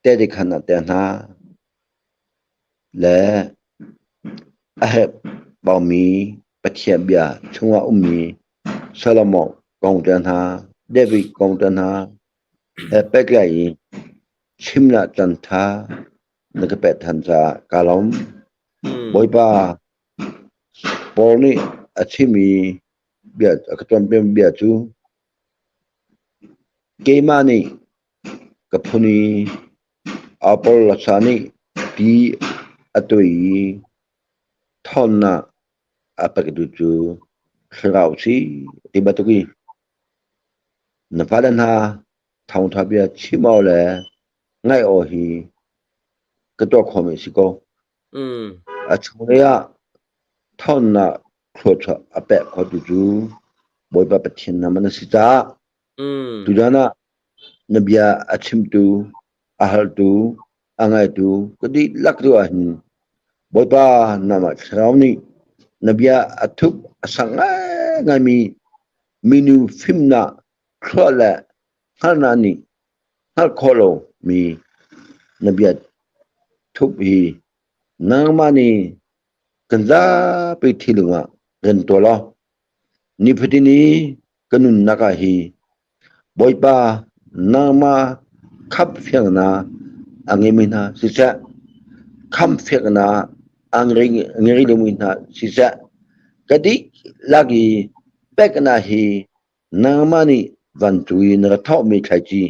tehte khannak te hna le a herh baumi Pathian bia chungah ummi Solomon kong te hna, David kong te hna he pehtlai i chimnak caan ṭha na ka pek ṭhan caah kaa lawm. Bawipa, Paul nih a chimmi bia a ka cawnpiakmi bia cu keimah nih ka phun i Apollos nih ti a tuai i ṭhawnnak a pektu cu thlarau a si ti bantuk i na fale hna thawngṭha bia chim awk le ngaih awk hi ka tuah khawhmi a si ko. A chunglei ah ṭhawnnak thluachuah a pek khotu cu Bawipa Pathian nama na si caah Tuzaan ah na bia a chimtu, a haltu, a ngaitu ka dihlak tu ahhin Bawipa nangmah Thlarau nih na bia a thup a sang ngaingaimi minu fimnak thluah le hngalhnak nih hngalh khawh lomi na bia thup hi nangmah nih kan zapi thinlung ah rian tuah law nifatin i ka nunnak ah hi Bawipa nangmah khamhfiangnak a ngeimi hna siseh, khamhfiangnak a ngei lomi hna siseh, ka dihlak i peknak hi nangmah nih vancung i na ka thawhmi thlaici,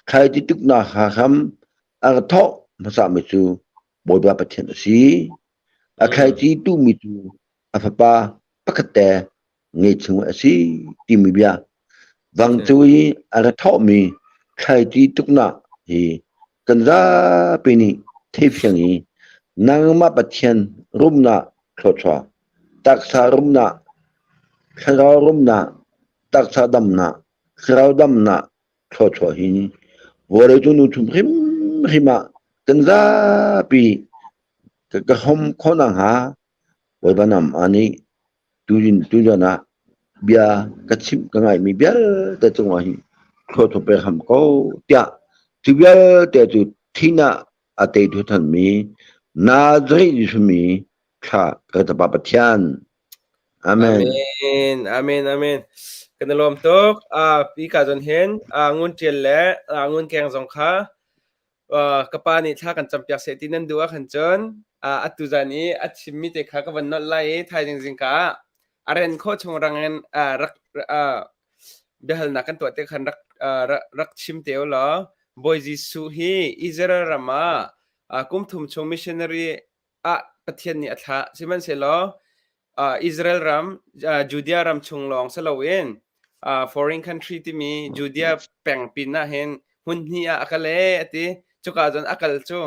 thlaici tuknak hram a ka thawh hmasami cu Bawipa Pathian a si. A thlaici tuhmi cu a fapa pakhat te ngeichung a si timi bia vangcu i a ra thawhmi thlaici tuknak hi kan zapi nih theifiang i nangmah Pathian rumnak thluachuah taksa rumnak thlarau rumnak taksa damnak thlarau damnak thluachuah hi vawleicung nu chung hrimhrim ah kan zapi ka hom khawh nakhnga Bawipa nam nih Tutan ah bia ka chimh ka ngaihmi vialte cungah hin thluachuah pek hram ko tiah cu vialte cu thihnak a teitu thanmi Nazareth Jesuh mi thla ka Pa Pathian. Amen. Amen. Amen. Amen. Kan i lawm tuk. Pi ka zon hin ngun ṭial le ngun keng zong kha Ka pa nih thla kan campiak seh ti nan duh ahkhan cun atu zan i a chimmi te kha ka van nolh lai i thaizing zingka ah a ren khawh chung rang in rak biahalnak kan tuah te khan rak rak chim te u law Bawi Jesuh hi Israel ram ah kum thum chung missionary ah Pathian nih a thlah. Sihmanhsehlaw Israel ram, Judea ram chung lawng si loin foreign country timi Judea peng pin ah hin hmun hnih ah a kal ee a ti. Cuka zawn a kal cu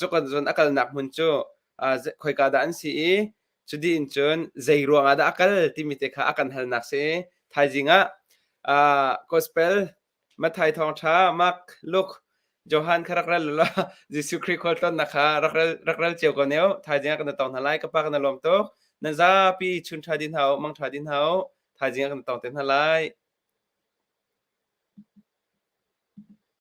cuka zawn a kalnak hmun cu khoika dah an si i cudi in cun zei ruangah dah a kal timi te kha a kan halnak si. Thaizing ah gospel Matthai thawngṭha, Mark, Luke, Johan kha rak rel law Jesuh Khrih khualtlawnnak kha rak rel, rak rel cio ko ne u. Thaizing ah kan tong hna lai. Ka pa kan lawm tuk. Nan zapi chun ṭha din hna u, mang ṭha din hna u. Thaizing ah kan tong te hna lai.